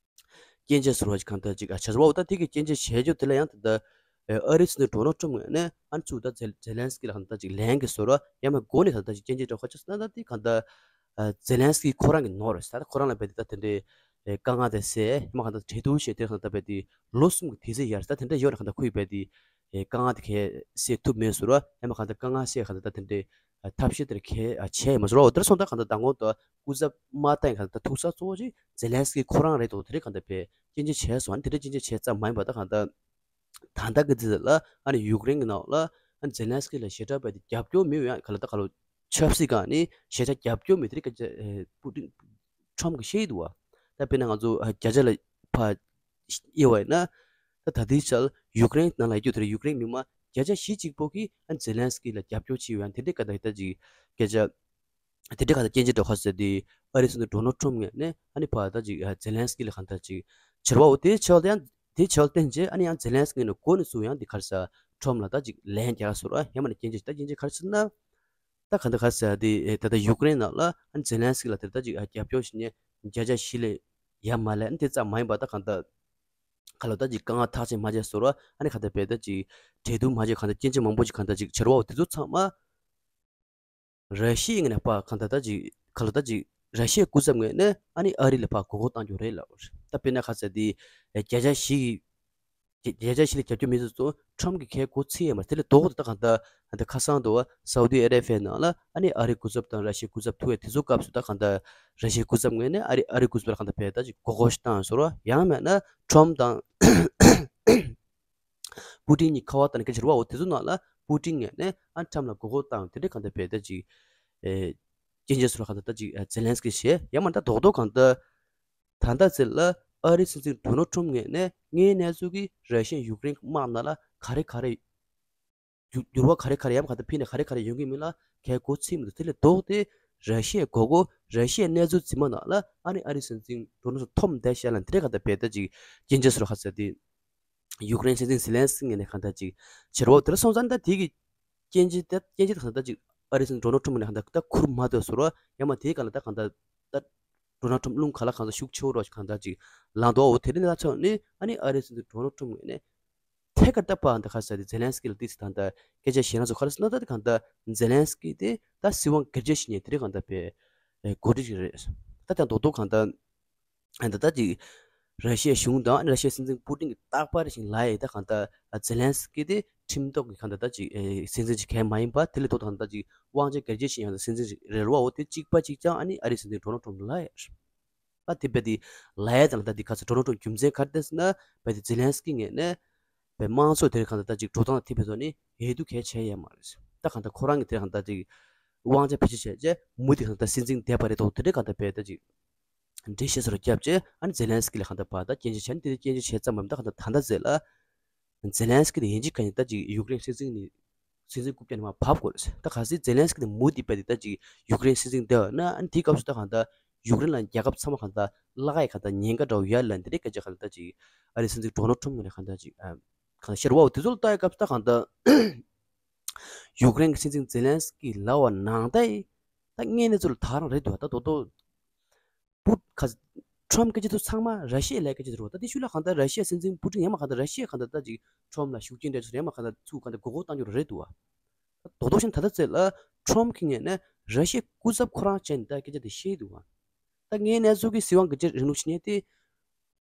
སྐྱོན་བརྗོད་ཟེར་བ་ཞིག་གང་ལྟར་ཅིག་ཨ་བྱས་པ་འོ་ད་དེ་གི་སྐྱོན་བརྗོད་བྱས་རྒྱུ་དེ་ལ་ཡང་ད་ལྟ་ཨ་རིའི་སྲིད་འཛིན་ཌོ་ནལ་ཊམ་ངོས་ནས་ཨ་ནི་ཚུར་ད་ཛེ་ཛེ་ལན་སི་ཀི་ལ་གང་ལྟར་ཅིག་ལན་གྱི་ཟེར་བ་ཡང་མ་འགོ་ནས་གང་ལྟར་ཅིག་སྐྱོན་བརྗོད་འདྲ་ཁ་ཆགས་སོང་ན་ད་དེ་གང་ལྟར་ཨ་ཛེ་ལན་སི་ཀི་ཁོ་རང་གི་ནོར་རེད་ད་ཁོ་རང་ལ་བས་དེ་ད་དེ་འདྲའི་དཀའ་ངལ་དེ་སེལ་ཡང་མ་གང་ལྟར་གྲོས་བསྡུར་བྱས་དེ་གང་ལྟར་བས་དེ་ལོ་གསུམ་གྱི་དུས་ཚོད་ཡར་ད་དེ་འདྲ་ཡོད་ན་གང་ལྟར་ཁོས་བས་དེ་དཀའ་ངལ་དེ་གས་སེལ་ཐུབ་མེད་ཟེར་བ་ཡང་མ་གང་ལྟར་དཀའ་ངལ་སེལ་གང་ལྟར་ད་དེ་འདྲའི་ཐབས་ཤེས་དེར་གལ་ཆེ་མ་ཟེར་བ་འོ་དེར་སོང་ད་གང་ལྟར་མདང་དགོང་དུ་སྐུ་ཚབ་མ་བཏང་གང་ལྟར་ཐུག་ས་གཙོ་བོ་ཅིག་ཛེ་ལན་སི་ཀི་ཁོ་རང་རེད་འདུག་དེ་རིང་གང་ལྟར་བས་སྐྱོན་བརྗོད་བྱས་སོང་ཨ་ནི་དེ་འདྲ་སྐྱོན་བརྗོད་བྱས་ཙམ་མ་ཡིན་པ་ད་གང་ལྟར་ད་ལྟ་གི་ཚེ་ལ་ཨ་ནི་ཡུཀ་རེན་གི་ནང་ལ་ཨ་ནི་ཛེ་ལན་སི་ཀི་ལ་ཞེ་དྲག་བས་དེ་རྒྱབ་སྐྱོར་མི་ཡོང་ཡང་ག་ལ་ད་ག་ལ་ཆབ་སྲིད་སྒང་ནས་ཞེ་དྲག་རྒྱབ་སྐྱོར་མི་དེ་རིགས་ཀ་ཅེ་པུ་ཏིན་ཁྲོམ་གི་ཤེས་འདུག་བ། ད་དཔེར་ན་ང་ཚོ་བརྒྱ་ཆ་ལ་ཕ་དབྱེ་བ་ཡིན་ན་ད་ད་ལྟའི་ཆར་ཡུཀ་རེན་ནང་ལ་ཡོད་རྒྱུ་དེ་རེད་ཡུཀ་རེན་མི་མང་བརྒྱ་ཆ་བཞི་གཅིག་པོ་གིས་ཨ་ཛེ་ལན་སི་ཀི་ལ་རྒྱབ་སྐྱོར་བྱས་ཡོད་ཡང་དེ་འདྲའི་སྐད་ཆ་ད་ཅིག་སྐད་ཆ་དེ་འདྲའི་ཁ་ད་སྐྱོན་བརྗོད་འདྲ་ཁ་ཟེར་ཏེ་ཨ་རིའི་སྲིད་འཛིན་ཌོ་ནལ་ཁྲོམ་ངོས་ནས་ཨ་ནི་ཕ་ད་ཅིག་ཛེ་ལན་སི་ཀི་ལ་གང་ལྟར་ཅིག་བྱེད་པ་འོ་དེའི་ཆེད་དུ་ཡང་དེའི་ཆེད་དུ་བསྟན་རྗེས་ཨ་ནི་ཡང་ཛེ་ལན་སི་ཀི་ནས་འགོ་ནས་ཚུར་ཡང་དེ་ག་རེ་ཟེར་ཁྲོམ་ལ་ད་ཅིག་ལན་རྒྱག་ཟེར་ར་ཡང་མ་ནས་སྐྱོན་བརྗོད་ད་སྐྱོན་བརྗོད་ག་རེ་ཟེར་ན། ད་གང་ལྟར་ག་རེ་ཟེར་དེ་ད་ལྟ་ཡུཀ་རེན་ནང་ལ་ཨ་ནི་ཛེ་ལན་སི་ཀི་ལ་དེ་ལྟར་ཅིག་རྒྱབ་སྐྱོར་ཞིག་ནས་བརྒྱ་ཆ་བཞི་ལས་ཡར་མ་ལས་ཨ་ནི་དེ་ཙམ་མ་ཡིན་པ་ད་གང་ལྟར་ག་ལ་ད་ཅིག་དཀའ་ངལ་ཐག་ཆོད་མ་བྱས་བཟོ་ར་ཨ་ནི་གང་ལྟར་བས་ད་ཅིག་གྲོས་བསྡུར་མ་བྱས་གང་ལྟར་སྐྱོན་བརྗོད་མང་པོ་ཅིག་གང་ལྟར་ཅིག་བྱེད་རོགས་དེ་ཚོ་ཚང་མ་ར་ཤི་ཡའི་ངོས་ནས་ཕར་གང་ལྟར་ད་ཅིག་ག་ལ་ད་ཅིག་ར་ཤི་ཡའི་སྐུ་ཚབ་ངོས་ནས་ཨ་ནི་ཨ་རི་ལ་ཕར་མགོ་སྐོར་བཏང་རྒྱུ་རེད་ལབ་རེད། ད་དཔེར་ན་ག་ཟེར་དེ་བརྒྱ་ཆ་བཞི་གི་བརྒྱ་ཆ་བཞི་ལ་རྒྱབ་སྐྱོར་མི་ཚོ་ཚོ་ཁྲོམ་གྱི་ཁའི་སྒོ་ཚིག་ཡོད་མ་རེད། དེ་ལས་ལྡོག་ཏུ་ད་གང་ལྟར་ད་ཁ་སང་དུ་སའུ་ཏི་ཨ་རེ་བྷི་ཡའི་ནང་ལ་ཨ་ནི་ཨ་རིའི་སྐུ་ཚབ་དང་ར་ཤི་ཡའི་སྐུ་ཚབ་ཐུག་ཡས་དེ་ཚོ་སྐབས་སུ་ད་གང་ལྟར་ར་ཤི་ཡའི་སྐུ་ཚབ་ངོས་ནས་ཨ་རི་ཨ་རིའི་སྐུ་ཚབ་ལ་གང་ལྟར་བས་ད་ཅིག་མགོ་སྐོར་ཞིག་བཏང་ཡོད་ཟེར་རོ། ཡང་མེད་ན་ཁྲོམ་དང་པུ་ཏིན་གཉིས་ཁ་པར་བཏང་ནས་སྐད་ཆ་རེད་བ། འོ་དེ་ཚོ་ནང་ལ་པུ་ཏིན་ངོས་ནས་ཨ་ཁྲོམ་ལ་མགོ་སྐོར་བཏང་དེ་འདྲའི་གང་ལྟར་བས་ད་ཅིག་ཨེ་སྐྱོན་བརྗོད་ཟེར་རོ་གང་ལྟར་ད་ཅིག་ཨེ་ཛེ་ལན་སི་ཀི་བྱས་ཡང་མེད་ན་ད་རྡོག་རྡོག་གང་ལྟར། ད་ལྟ་ཚེ་ལ་ཨ་རིའི་སྲིད་འཛིན་ཌོ་ནལ་ཁྲོམ་ངོས་ནས་དངོས་གནས་ཚུལ་གྱི་ར་ཤི་ཡ་ཡུཀ་རེན་གྱི་དམག་ནང་ལ་ག་རེ་ག་རེ་འགྱུར་འགྱུར་བ་ག་རེ་ག་རེ་ཡང་ག་ད་ཕི་ནས་ག་རེ་ག་རེ་ཡོང་གི་མིན་ལ་གལ་གོ་ཚིག་མི་འདུག་དེ་ལས་ལྡོག་སྟེ་ར་ཤི་ཡའི་མགོ་སྐོར་ར་ཤི་ཡའི་གནས་ཚུལ་རྫུན་མ་ནང་ལ་ཨ་ནི་ཨ་རིའི་སྲིད་འཛིན་ཌོ་ནལ་ཁྲོམ་དེ་བཤད་ལ་འདི་རེད་ག་ད་བས་ད་ཅིག་སྐྱོན་བརྗོད་ཟེར་རོ་ག་ཟེར་དེ་ཡུཀ་རེན་སྲིད་འཛིན་ཛེ་ལན་སི་ཀི་ངོས་ནས་ག་ད་ཅིག་བྱེད་རོགས་དེ་ལ་སོང་ཙང་ད་དེ་གི་སྐྱོན་བརྗོད་དེ་སྐྱོན་བརྗོད་དེ་གང་ལྟར་ཅིག་ཨ་རི་སྲིད་འཛིན་ཌོ་ནལ་ཁྲོམ་ནས་གང་ལྟར་ད་ཁུར་མ་ཐོན་ཟེར་རོ། ཡང་མ་དེའི་སྒང་ལ་ད་གང་ལྟར་ད་ཌོ་ནལ་ཁྲོམ་རླུང་ག་ལ་གང་ལྟར་ཤུགས་ཆེ་བོ་རོ་ཞིག་གང་ལྟར་ཅིག་ལངས་འདུག་འོ་དེ་རིང་ལ་ཆགས་ནས་ཨ་ནི་ཨ་རི་སྲིད་འཛིན་ཌོ་ནལ་ཁྲོམ་ངོས་ནས་ཐད་ཀར་ད་པ་འདི་ག་ཟེར་ཏེ་ཛེ་ལན་སི་ཀི་ལ་ཏིས་ད་ལྟ་སྐད་ཆ་བཤད་ན་ཚོ་ག་རེ་ཟེར་ན་ད་ད་གང་ལྟར་ཛེ་ལན་སི་ཀི་དེ་ད་སྲིད་དབང་སྒེར་གཅོད་བྱེད་མཁན་དེ་རིང་གང་ལྟར་པའི་འགོ་ཁྲིད་ཅིག་རེད། ད་ད་རྡོག་རྡོག་གང་ལྟར། ཨ་ནི་ད་ལྟ་ཅིག་ར་ཤི་ཡའི་གཞུང་དང་ཨ་ནི་ར་ཤི་ཡའི་སྲིད་འཛིན་པུ་ཏིན་གྱིས་རྟག་པར་བཞིན་ལབ་ཡས་ད་གང་ལྟར་ཛེ་ལན་སི་ཀི་དེ་ཁྲིམས་ཐོག་གི་གང་ལྟར་ད་ཅིག་སྲིད་འཛིན་ཅིག་གང་མ་ཡིན་པ་དེ་ལས་ལྡོག་ད་གང་ལྟར་ཅིག་དབང་ཆ་སྒེར་གཅོད་བྱེད་ཡང་ད་སྲིད་འཛིན་ཅིག་རེད་རོ། འོ་དེ་གཅིག་པ་གཅིག་རྐྱང་ཨ་ནི་ཨ་རིའི་སྲིད་འཛིན་ཌོ་ནལ་ཁྲོམ་ལབ་ཡས། ཨ་དེ་བས་དེ་ལབ་ཡས་ཙང་ད་དེ་ག་ཚོད་ཌོ་ནལ་ཁྲོམ་རྒྱུ་མཚན་ག་རེ་བསྟན་ཟེར་ན་བས་དེ་ཛེ་ལན་སི་ཀི་ངོས་ནས་བས་དམངས་གཙོ་དེར་གང་ལྟར་ད་ཅིག་འགྲོ་སྟངས་ཐིག་པའི་ཐོག་ནས་འོས་བསྡུ་གལ་ཆེ་ཡས་མ་རེད། ད་གང་ལྟར་ཁོ་རང་གི་དེར་གང་ལྟར་ཅིག་དབང་ཆ་བེད་སྤྱོད་བྱས་རྗེས་མུ་མཐུད་གང་ལྟར་སྲིད་འཛིན་བསྡད་པ་རེད་དོ། དེ་འདྲའི་གང་ལྟར་བས་ད་ཅིག་འགྲེལ་བཤད་ཟེར་བ་བརྒྱབ་རྗེས་ཨ་ནི་ཛེ་ལན་སི་ཀི་ལ་གང་ལྟར་བར་ད་སྐྱོན་བརྗོད་བྱས་ནས་དེ་སྐྱོན་བརྗོད་བྱས་ཙམ་མམ་ད་གང་ལྟར་ད་ལྟ་ཟེར་ལ། ཛེ་ལན་སི་ཀི་དེ་ཡིན་གཅིག་ག་ཡིན་ད་ཅིག་ཡུཀ་རེན་སྲིད་འཛིན་ནི་སྲིད་འཛིན་རྐུབ་བཀྱག་ནས་མར་བབས་དགོས་རེད། ད་གལ་སྲིད་ཛེ་ལན་སི་ཀི་དེ་མུ་མཐུད་བས་དེ་ད་ཅིག་ཡུཀ་རེན་སྲིད་འཛིན་བསྡད་པ་ན་ཨ་ནི་དེའི་སྐབས་སུ་ད་གང་ལྟར་ཡུཀ་རེན་ལ་རྒྱལ་ཁབ་ཚང་མ་གང་ལྟར་བརླག་ཡས་གང་ལྟར་ཉེན་ཁ་འདྲ་བོ་ཡོད་ལ་འདི་འདྲའི་སྐད་ཆ་གང་ལྟར་ད་ཅིག་ཨ་རིའི་སྲིད་འཛིན་ཌོ་ནལ་ཁྲོམ་ངོས་ནས་གང་ལྟར་ཅིག་ཨ་གང་ལྟར་བཤད་རེད་བ། འོ་དེ་ཚོ་ལ་ལྟ་ཡས་སྐབས་སུ་ད་གང་ལྟར། ཡུཀ་རེན་གྱི་སྲིད་འཛིན་ཛེ་ལན་སི་ཀི་ལབ་པ་ནང་ལྟར་ད་དངོས་གནས་ཚུལ་ད་རང་རེད་འདུག་ད་རྡོག་རྡོག་པུ་ཁ་ཁྲོམ་སྐད་ཆ་ཚོ་ཚང་མ་ར་ཤི་ཡ་ལ་སྐད་ཆ་ཚོ་རེད་བ། ད་དེ་ཤུལ་ལ་གང་ལྟར་ར་ཤི་ཡ་སྲིད་འཛིན་པུ་ཏིན་ཡང་མ་གང་ལྟར་ར་ཤི་ཡ་གང་ལྟར་ད་ཅིག་ཁྲོམ་ལ་ཤུགས་རྐྱེན་འདྲ་ཚོ་ཡང་མ་གང་ལྟར་ཚུར་གང་ལྟར་མགོ་སྐོར་བཏང་རྒྱུ་རེད་འདུག་བ། ད་རྡོག་རྡོག་བཞིན་ད་ལྟ་ཚེ་ལ་ཁྲོམ་གྱི་ངོས་ནས་ར་ཤི་ཡའི་སྐུ་ཚབ་ཁོ་རང་བྱས་ནས་ད་སྐད་ཆ་དེ་བཤད་འདུག་བ། ད་དངོས་གནས་ཚུལ་གྱི་སྲིད་དབང་སྒེར་གཅོད་རིང་ལུགས་བྱེད་མཁན་དེ།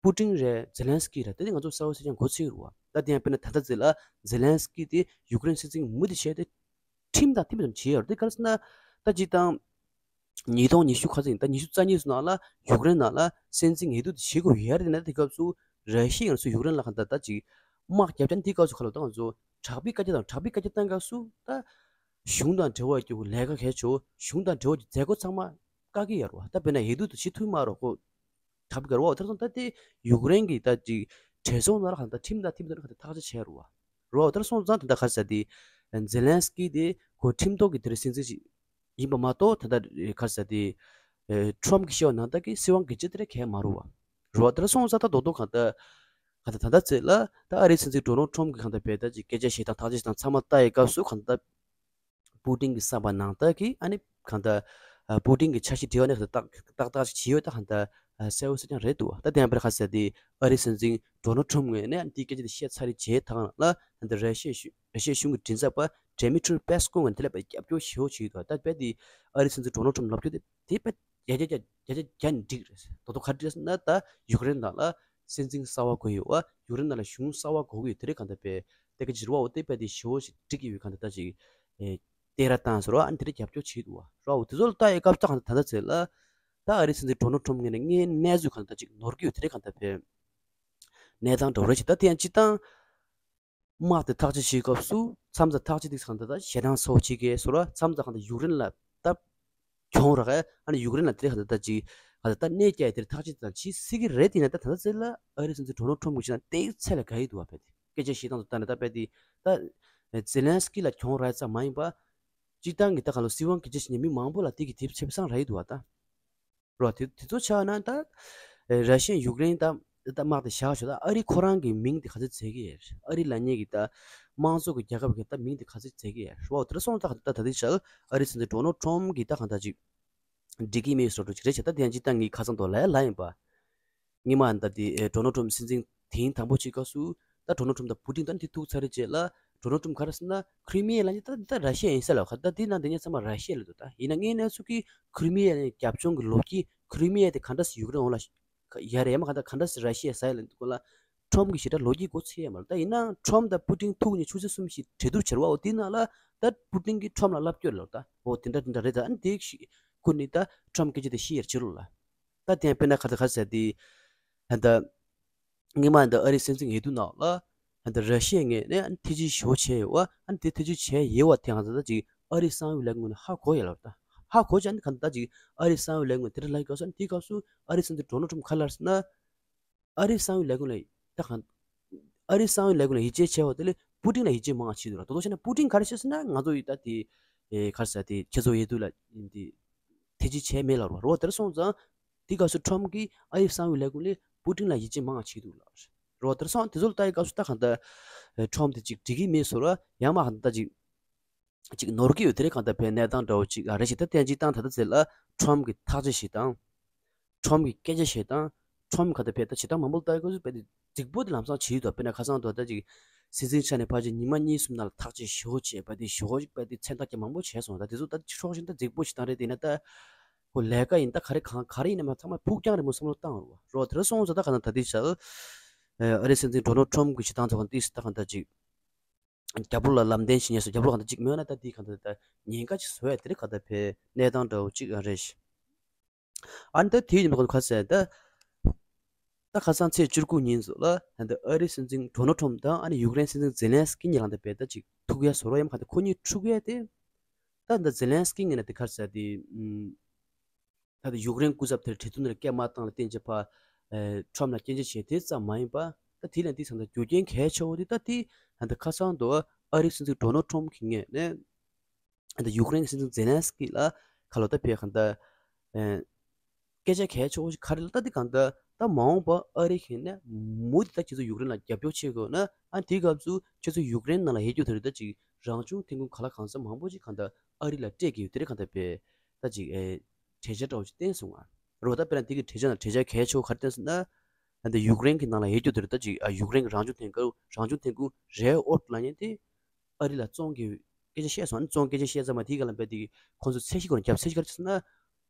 པུ་ཏིན་རེད། ཛེ་ལན་སི་ཀི་རེད། ད་དེ་ང་ཚོ་གསལ་པོ་གསལ་རྐྱང་གོ་ཚོད་རེད་བ། ད་དེ་ཡང་དཔེར་ན་ད་ལྟ་ཚེ་ལ་ཛེ་ལན་སི་ཀི་དེ་ཡུཀ་རེན་སྲིད་འཛིན་མུ་མཐུད་བྱས་ཏེ་ཁྲིམས་དང་མཐུན་པའི་ཐོག་ནས་བྱས་ཡོད་རེད། དེ་ག་རེ་ཟེར་ན་ད་སྤྱིར་བཏང་ཉིས་སྟོང་ཉི་ཤུ་ཁ་ཚིག་ད་ཉི་ཤུ་རྩ་གཉིས་སུ་ནང་ལ་ཡུཀ་རེན་ནང་ལ་སྲིད་འཛིན་འོས་བསྡུ་དེ་བྱེད་དགོས་ཡོད་རེད། ན་དེ་སྐབས་སུ་ར་ཤི་ཡ་ང་ཚོ་ཡུཀ་རེན་ལ་གང་ལྟར་ད་ཅིག་དམག་རྒྱབ་ཆ་དེ་སྐབས་སུ་ག་ལ་ད་ང་ཚོ་དྲག་པོའི་བཀའ་རྒྱ་དང་དྲག་པོའི་བཀའ་རྒྱ་བཏང་སྐབས་སུ་ད་གཞུང་དང་འབྲེལ་བ་ཡོད་རྒྱུ་ལས་ཀ་གལ་ཆེ་བོ་གཞུང་དང་འབྲེལ་བ་གྱི་མཛད་སྒོ་ཚང་མ་བཀག་གི་ཡོད་རེད་བ། ད་དཔེར་ན་འོས་བསྡུ་དེ་བྱེད་ཐུབ་མ་རེད་ཁོ། དྲག་པོ་ག་རེ་བ། དེར་སོང་ད་དེ་ཡུཀ་རེན་གྱི་ད་ཅིག་གྲོས་ཚོགས་ནང་ལ་གང་ལྟར་ཁྲིམས་དང་མཐུན་པའི་ཐོག་ནས་གང་ལྟར་ཐག་གཅོད་བྱས་རུ་བ། རུ་བ་དེར་སོང་ཙང་དེ་འདྲ་ག་རེ་ཟེར་དེ། ཛེ་ལན་སི་ཀི་དེ་ཁོ་ཁྲིམས་ཐོག་གི་དེར་སྲིད་འཛིན་ཞིག་ ཡིན་པ་མ་གཏོགས། ད་ལྟ་ག་རེ་ཟེར་དེ། ཨེ། ཁྲོམ་གྱིས་བཤད་པ་ནང་ལྟར་གྱི་སྲིད་དབང་སྒེར་གཅོད་དེ་འདྲ་གང་ཡང་མ་རེད་བ། རེད་བ། དེ་འདྲ་སོང་ཙང་ད་རྡོག་རྡོག་གང་ལྟར། གང་ལྟར་ད་ལྟ་ཚེ་ལ་ད་ཨ་རིའི་སྲིད་འཛིན་ཌོ་ནལ་ཁྲོམ་གྱིས་གང་ལྟར་བས་ད་ཅིག་སྐད་ཆ་བཤད་སྟངས། ཐག་གཅོད་བྱེད་སྟངས་ཚང་མ་ལྟ་ཡི་སྐབས་སུ། གང་ལྟར་པུ་ཏིན་གྱི་བསམ་པ་ནང་ལྟར་གྱི། ཨ་ནི་གང་ལྟར། ཨ། པུ་ཏིན་གྱི་འཆར་གཞི་བྲིས་པ་ནས་གང་ལྟར་ཏག་ཏག་ཅིག་བྱས་ཡོད། ད་གང་ལྟར། ཨ། གསལ་པོ་གསལ་རྐྱང་རེད་འདུག་བ། ད་དེ་ཡང་དཔེར་ན་ག་རེ་ཟེར་དེ། ཨ་རིའི་སྲིད་འཛིན་ཌོ་ནལ་ཁྲོམ་ངོས་ནས་འདིའི་སྐད་ཆ་དེ་བཤད་ཚར་རེད་བྱས་ད་གང་ལ། ད་ལྟ་ར་ཤི་ཡའི་གཞུང་། ར་ཤི་ཡའི་གཞུང་གི་མགྲིན་ཚབ་པ་ཌི་མི་ཊི་རི་པེ་སི་ཀོ་ངོས་ནས་དེ་ལ་དཔེ་རྒྱབ་སྐྱོར་ཞེ་པོ་བྱས་འདུག་ད་དཔེ་དེ་ཨ་རིའི་སྲིད་འཛིན་ཌོ་ནལ་ཁྲོམ་ལབ་རྒྱུ་དེ། དེ་དཔེ་བརྒྱ་ཆ་བརྒྱ། བརྒྱ་ཆ་བརྒྱ་ནས་འགྲིག་རེད། རྡོག་རྡོག་ག་རེ་རེད་ཟེར་ན། ད་ཡུཀ་རེན་ནང་ལ་སྲིད་འཛིན་གསར་པ་དགོས་ཡོད་བ། ཡུཀ་རེན་ནང་ལ་གཞུང་གསར་པ་དགོས་ཀྱི་ཡོད། དེ་རིང་གང་ལྟར་དཔེ་དེ་ག་ཅིག་རེད་བ། འོ་དེ་དཔེ་དེ་ཞེ་པོ་ཞིག་འགྲིག་གི་ཡོད། གང་ལྟར་ད་ཅིག་ཨེ། བསྟན་ར་བཏང་ཟེར་བ། ཨ་ནི་དེ་རིང་རྒྱབ་སྐྱོར་བྱེད་འདུག་བ། རེད་བ། འོ་དེ་ཚོ་ལ་ལྟ་ཡི་སྐབས་ད་གང་ལྟར་ད་ལྟ་ཚེ་ལ། ད་ཨ་རིའི་སྲིད་འཛིན་ཌོ་ནལ་ཁྲོམ་ངོས་ནས་ངའི་གནས་ཚུལ་གང་ལྟར་ད་ཅིག་ནོར་གྱི་ཡོད། དེ་རིང་གང་ལྟར་དཔེ་གནས་སྟངས་འདྲ་བོ་རེད་ཅིག་ད་དེ་ཡང་སྤྱིར་བཏང་དམག་དེ་ཐག་གཅོད་བྱེད་སྐབས་སུ་མཚམས་མཚམས་ཐག་གཅོད་དེ་གང་ལྟར་ད་ཞེ་སྡང་ཚ་པོ་བྱེད་ཀྱི་ཟེར་བ། མཚམས་མཚམས་གང་ལྟར་ཡུཀ་རེན་ལ་ད་གྱོང་རག་གི། ཨ་ནི་ཡུཀ་རེན་ལ་དེ་གང་ལྟར་ད་ཅིག་གང་ལྟར་ད་གནོད་སྐྱེལ་ཡ་དེར་ཐག་གཅོད་དང་བྱེད་སྲིད་ཀྱི་རེད། དེ་ཡིན་ན་ད་ད་ལྟ་ཚེ་ལ་ཨ་རིའི་སྲིད་འཛིན་ཌོ་ནལ་ཁྲོམ་གྱི་བྱེད་སྟངས་དེ་ཚད་ལས་བརྒལ་ཡི་འདུག་བ། དཔེ་དེ་སྐད་ཆ་བཤད་སྟངས་དང་ལྟ་ན། ད་དཔེ་དེ་ད་ཛེ་ལན་སི་ཀི་ལ་གྱོང་རག་ཙམ་མ་ཡིན་པ། སྤྱིར་བཏང་གི་ད་གང་ལྟར་སྲིད་དབང་སྒེར་གཅོད་བྱེད་མཁན་མི་མང་པོ་ལ་དེ་གི་དེ་ཆེ་བསང་རག་གི་འདུག་བ། ད། རོ། དེ་དེ་ཚོ་ཆགས་ན་ད། ཨེ། ར་ཤི་ཡ་ཡུཀ་རེན་ད་ད་དམག་དེ་བཞག་ཆོག་ད་ཨ་རི་ཁོ་རང་གི་མིང་དེ་ག་ཚོད་བརྩི་གི་ཡོད། ཨ་རི་ལབ་མཁན་གྱི་ད་དམངས་གཙོ་གི་རྒྱལ་ཁབ་ཀྱི་ད་མིང་དེ་ག་ཚོད་བརྩི་གི་ཡོད། རོ། དེ་འདྲ་སོང་ཙང་ད་ད་དེ་ཆགས། ཨ་རིའི་སྲིད་འཛིན་ཌོ་ནལ་ཁྲོམ་གྱིས་ད་གང་ལྟར་ཅིག་འགྲིག་གི་མེད་བཟོ་འདྲ་ཅིག་རེད་བྱས། ད་དེ་ཡང་སྤྱིར་བཏང་གི་ཁ་སང་དུ་ལབ་ཡ་ལབ་ཡིན་པ། སྔོན་མ་ད་དེ། ཨེ། ཌོ་ནལ་ཁྲོམ་སྲིད་འཛིན་དེ་རིང་དང་པོ་བྱེད་སྐབས་སུ་ད་ཌོ་ནལ་ཁྲོམ་དང་པུ་ཏིན་ད་ནི་དེ་ཐུག་ཚར་རེད་བྱས་ལ། ཌོ་ནལ་ཁྲོམ་ག་རེ་ཟེར་ན། ཁི་རི་མི་ཡ་ལབ་མཁན་ད་ད་ར་ཤི་ཡ་ཡིན་ས་ལ། ག་ད་དེ་ནང་དེ་ཉིད་ཚང་མ་ར་ཤི་ཡ་ལབ་འདུག་ད་ཡིན་ན་ངའི་གནས་ཚུལ་གྱི་ཁི་རི་མི་ཡ་ནས་རྒྱབ་ལྗོངས་ཀྱི་ལོ་རྒྱུས། ཁི་རི་མི་ཡ་དེ་ག་འདྲ་སེ་ཡུཀ་རེན་འོག་ལ་ཡ་རེད། ཡང་མ་ག་ད་ག་འདྲ་སེ་ར་ཤི་ཡ་ཟ་ཡ་ལབ་འདུག་གོ་ལ། ཁྲོམ་གྱི་ཞེ་དྲག་ལོ་རྒྱུས་མགོ་ཚོས་ཡ་མ་རེད། ད་ཡིན་ན་ཁྲོམ་དང་པུ་ཏིན་ཐུག་ནས་ཆུ་ཚོད་གསུམ་ཞིག་གྲོས་བསྡུར་བྱས་རེད་བ། འོ་དེ་ནང་ལ་ད་པུ་ཏིན་གྱིས་ཁྲོམ་ལ་ལབ་སྐྱོར་ལབ། ད་འོ་དེ་འདྲ་དེ་འདྲ་རེད། ད་ཨ་ནི་དེ་ཞིག་ཁུར་ནས་ད་ཁྲོམ་སྐད་ཆ་དེ་བཤད་ཡར་བྱེད་རོགས་ལ། ད་དེ་ཡང་དཔེར་ན་ག་ད་ག་ཟེར་དེ། ད་ད་སྔོན་མ་ད་ཨ་རིའི་སྲིད་འཛིན་འོས་བསྡུ་ནང་ལ་ད་ར་ཤི་ཡའི་ངོས་ནས་ཐེ་ཇུས་ཞེ་པོ་བྱས་ཡོད་བ། ཨ་ནི་དེ་ཐེ་ཇུས་བྱས་ཡོད་བ་དེ་ང་ཚོ་ད་ཅིག་ཨ་རིའི་གསང་བའི་ལས་ཁུངས་ནས་ཧ་གོ་ཡོད་ལབ། ད་ཧ་གོ་བྱས་ཨ་ནི་ག་ད་ཅིག་ཨ་རིའི་གསང་བའི་ལས་ཁུངས་དེ་འདྲ་ལབ་སྐབས་སུ། ཨ་ནི་དེའི་སྐབས་སུ་ཨ་རིའི་སྲིད་འཛིན་ཌོ་ནལ་ཁྲོམ་ག་ལབ་ཟེར་ན། ཨ་རིའི་གསང་བའི་ལས་ཁུངས་ལ་ད་གང་། ཨ་རིའི་གསང་བའི་ལས་ཁུངས་ལ་ཡིད་ཆེས་བྱས་པ་དེ་ལས་པུ་ཏིན་ལ་ཡིད་ཆེས་མང་བ་བྱེད་འདུག་ལ། དོ་དོ་བྱས་ན་པུ་ཏིན་ག་རེ་བཤད་ཟེར་ན། ང་ཚོ་ཡི་ད་དེ། ཨེ། ག་རེ་ཟེར་དེ། ཁྱེད་ཚོ་འོས་བསྡུ་ལ་ཡིན་དེ་ཐེ་ཇུས་བྱས་མེད་ལབ་རོ། རོ་དེར་སོང་ཙང་དེ་སྐབས་སུ་ཁྲོམ་གྱིས་ཨ་རིའི་གསང་བའི་ལས་ཁུངས་ལས་པུ་ཏིན་ལ་ཡིད་ཆེས་མང་བ་བྱེད་འདུག་ལ། རོ་དེར་སོང་དེ་ཚོ་ལ་ལྟ་ཡི་སྐབས་སུ་ད་གང་ལྟར། ཨེ། ཁྲོམ་དེ་ཅིག་འགྲིག་གི་མེད་བཟོ་འདྲ། ཡང་མ་ག་ད་ཅིག་ཅིག་ནོར་གྱི་ཡོད། དེ་རེད། གང་ལྟར་བས་གནས་སྟངས་འདྲ་བོ་ཅིག་ཨ་རེད་ཞིག་ད་ཐེ་ཇུས་བཏང་། ད་ལྟ་ཚེ་ལ་ཁྲོམ་གྱི་ཐག་གཅོད་བྱེད་སྟངས། ཁྲོམ་གྱི་སྐད་ཆ་བཤད་སྟངས། ཁྲོམ་ག་ད་བས་ད་བྱེད་སྟངས་མང་པོ་ལྟ་ཡི་སྐབས་སུ་བས་དེ་རྫིག་པོ་དེ་ལམ་སང་བྱེད་ཡི་འདུག་དཔེར་ན་ཁ་སང་དུ་ད་ཅིག་སྲིད་འཛིན་ཆགས་ནས་ཕལ་ཆེར་ཉི་མ་གཉིས་གསུམ་ནང་ལ་ཐག་གཅོད་ཞེ་པོ་བྱས། བས་དེ་ཞེ་པོ་ཅིག་བས་དེ་མཚན་རྟགས་ཀྱང་མང་པོ་བྱས་སོང་། ད་དེ་ཚོ་ད་ཕྱོགས་ཞེན་ད་རྫིག་པོ་བྱེད་སྟངས་རེད། དེ་ཡིན་ན་ད་ཁོ་ལས་ཀ་ཡིན་ད་ག་རེ་གང་ག་རེ་ཡིན་ན་མ་ཚང་མ་ཕུགས་རྒྱང་རིང་པོ་བསམ་བློ་བཏང་རོགས། རོ་དེར་སོང་ཙང་ད་ག་ན་ད་དེ་བྱ། ཨ་རིའི་སྲིད་འཛིན་ཌོ་ནལ་ཁྲོམ་གྱི་བྱེད་སྟངས་ཚོ་གང་ཏིས་ད་གང་ད་ཅིག་རྒྱབ་ལོགས་ལ་ལམ་སྟོན་བྱེད་ཉེས་སོ། རྒྱབ་ལོགས་གང་ལྟར་གཅིག་མེད་ན་ད་དེ་གང་ལྟར་ད་ཉེན་ཁ་ཅིག་བཟོ་ཡ་དེ་རེད། གང་ལྟར་བས་གནས་སྟངས་འདྲ་བོ་གཅིག་ཡང་རེད་ཤག་ཨ་ནི་ད་དེ་ཡིན་པ་ག་ཟེར་ད། ད་ཁ་སང་ཚེས་བཅུ་དགུ་ཉིན་ཙམ་ལ་ད་ཨ་རིའི་སྲིད་འཛིན་ཌོ་ནལ་ཁྲོམ་དང་ཨ་ནི་ཡུཀ་རེན་སྲིད་འཛིན་ཛེ་ལན་སི་ཀི་གཉིས་ལ་ད་བས་ད་ཅིག་ཐུག་ཡ་བཟོ་འདྲ། ཡང་གང་ལྟར་ཁོ་གཉིས་ཐུག་ཡ་དེ། ད་ད་ཛེ་ལན་སི་ཀི་ངོས་ནས་དེ་ག་ཟེར་དེ། ད་ལྟ་ཡུཀ་རེན་སྐུ་ཚབ་དེར་གྲོས་བསྡུར་ནང་སྐད་མ་བཏང་ལ་བརྟེན་བྱས་ཕར། ཨེ། ཁྲོམ་ལ་སྐྱོན་བརྗོད་བྱས་དེ་ཙམ་མ་ཡིན་པ། ད་དེ་ལས་འདི་ཚང་ད་རྒྱུ་རྐྱེན་གལ་ཆེ་བོ་དེ་ད་དེ་ད་ལྟ་ཁ་སང་དུ་ཨ་རིའི་སྲིད་འཛིན་ཌོ་ནལ་ཁྲོམ་གྱི་ངོས་ནས་ད་ལྟ་ཡུཀ་རེན་གྱི་སྲིད་འཛིན་ཛེ་ལན་སི་ཀི་ལ་ཁ་ལོ་ད་ཕེ་གང་ལྟར། ཨེ། སྐད་ཆ་གལ་ཆེ་བོ་ཞིག་ག་རེ་ལ་ད་དེ་གང་ལྟར་ད་མ་འོངས་པ་ཨ་རི་གིས་ནས་མུ་མཐུད་ད་ཁྱེད་ཚོ་ཡུཀ་རེན་ལ་རྒྱབ་སྐྱོར་བྱེད་དགོས་ན། ཨ་དེའི་སྐབས་སུ་ཁྱེད་ཚོ་ཡུཀ་རེན་ནང་ལ་ཡོད་རྒྱུ་དེ་རེད། ད་ཅིག་རང་བྱུང་ཐོན་ཁུངས་ག་ལ་གང་འཚམ་མང་པོ་ཞིག་གང་ལྟར་ཨ་རི་ལ་སྤྲད་ཀྱི་ཡོད། དེ་རེད། གང་ལྟར་བས་ད་ཅིག་ཨེ། གྲོས་འཆར་འདྲ་བོ་ཞིག་བཏོན་སོང་ང་། རོ་ད་དཔེར་ན་དེ་གི་གྲོས་འཆར་ནང་གྲོས་འཆར་གལ་ཆེ་བོ་ག་རེ་བཏོན་སོང་ན། ད་ལྟ་ཡུཀ་རེན་གྱི་ནང་ལ་ཡོད་རྒྱུ་དེ་རེད། ད་ཅིག་ཨ་ཡུཀ་རེན་གྱི་རང་བྱུང་ཐོན་ཁུངས་རང་བྱུང་ཐོན་ཁུངས་རེར་ཨར་ཐི་ལབ་མཁན་དེ། ཨ་རི་ལ་བཙོང་གི་སྐད་ཆ་བཤད་སོང་། ཨ་ནི་བཙོང་སྐད་ཆ་བཤད་ཙམ་མ་དེའི་སྒང་ལ་བས་དེ་ཁོང་ཚོ་ཚད་གཞི་སྒོ་ནས་བརྒྱབ། ཚད་གཞི་ག་རེ་ཟེར་ན།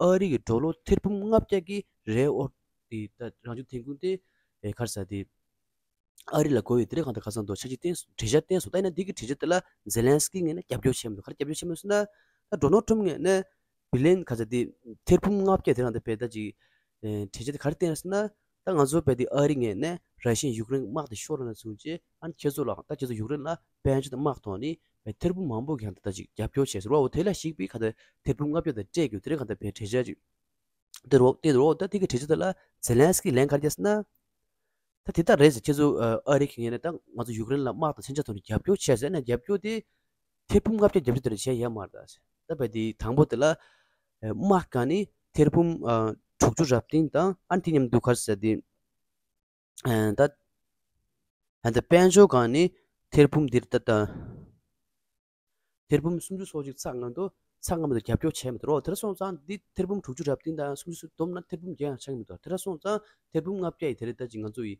ཨ་རི་གི་ཌོ་ལར་ཐེར་འབུམ་ལྔ་བརྒྱ་གི་རེར་ཨར་ཐི་དེ་ད་རང་བྱུང་ཐོན་ཁུངས་དེ། ཨེ། ག་རེ་ཟེར་དེ། ཨ་རི་ལ་དགོས་ཡོད། དེ་རིང་གང་ལྟར་ཁ་སང་དུ་འཆར་གཞི་བཏོན་སོང་། གྲོས་འཆར་བཏོན་སོང་། ད་ཡིན་ན་འདི་གི་གྲོས་འཆར་དེ་ལ་ཛེ་ལན་སི་ཀི་ངོས་ནས་རྒྱབ་སྐྱོར་བྱས་མི་འདུག་ག་རེ་རྒྱབ་སྐྱོར་བྱས་མི་འདུག་ཟེར་ན། ད་ཌོ་ནལ་ཁྲོམ་ངོས་ནས་བི་ལན་ག་ཚོད་དེ་ཐེར་འབུམ་ལྔ་བརྒྱ་དེ་རང་དེ་བས་ད་ཅིག་ཨེ། གྲོས་འཆར་དེ་ག་རེ་བཏོན་ཟེར་ན། ད་ང་ཚོ་བས་དེ་ཨ་རི་ངོས་ནས་ར་ཤི་ཡ་ཡུཀ་རེན་དམག་དེ་ཤོར་ན་བཟུང་རྗེས། ཨ་ནི་ཁྱེད་ཚོ་ལ་ད་ཁྱེད་ཚོ་ཡུཀ་རེན་ལ་དཔལ་འབྱོར་དང་དམག་ཐོག་ནས་བས་ཐེར་འབུམ་མང་པོ་གི་གང་ལྟར་ད་ཅིག་རྒྱབ་སྐྱོར་བྱས་ཟེར་བ། འོ་དེ་ལ་གཞིགས་པའི་གང་ལྟར་ཐེར་འབུམ་ལྔ་བརྒྱ་དེ་སྤྲད་རྒྱུ་དེ་རིང་གང་ལྟར་བས་གྲོས་འཆར་ཅིག་དེ་རོགས་དེ་རོགས་ད་དེ་གི་གྲོས་ཆོད་དེ་ལ་ཛེ་ལན་སི་ཀི་ལན་ག་རེ་བརྒྱབ་ཟེར་ན། ད་དེ་ལྟར་རེད་ཟེར། ཁྱེད་ཚོ་ཨ་རི་གི་ངོས་ནས་ད་ང་ཚོ་ཡུཀ་རེན་ལ་དམག་དང་མཚོན་ཆ་ཐོག་ནས་རྒྱབ་སྐྱོར་བྱས་ཟེར་ན། རྒྱབ་སྐྱོར་དེ་ཐེར་འབུམ་ལྔ་བརྒྱ་རྒྱབ་སྐྱོར་དེ་འདྲ་བྱས་ཡོད་མ་རེད་ད་ཟེར། ད་བས་དེ་དང་པོ་དེ་ལ་དམག་སྒང་ནས་ཐེར་འབུམ་དྲུག་ཅུ་རེ་བདུན་དང་ཨ་ནི་དེ་མཉམ་དུ་ག་རེ་ཟེར་དེ། ད་ད་དཔལ་འབྱོར་སྒང་ནས་ཐེར་འབུམ་འདིར་ད་ད་ཐེར་འབུམ་སུམ་ཅུ་སོ་གཅིག་ཚེག་ལྔ་དུ་ཚེག་ལྔ་མ་གཏོགས་རྒྱབ་སྐྱོར་བྱས་མི་འདུག་རོ། དེ་འདྲ་སོང་ཙང་འདི་ཐེར་འབུམ་དྲུག་ཅུ་རེ་བདུན་དང་སུམ་ཅུ་སོ་བསྡོམས་ན་ཐེར་འབུམ་བརྒྱད་ཡང་ཆགས་ཀྱི་མི་འདུག་དེ་འདྲ་སོང་ཙང་ཐེར་འབུམ་ལྔ་བརྒྱ་ཡི་དེ་རེད་ད་ཅིག་ང་ཚོ་ཡི་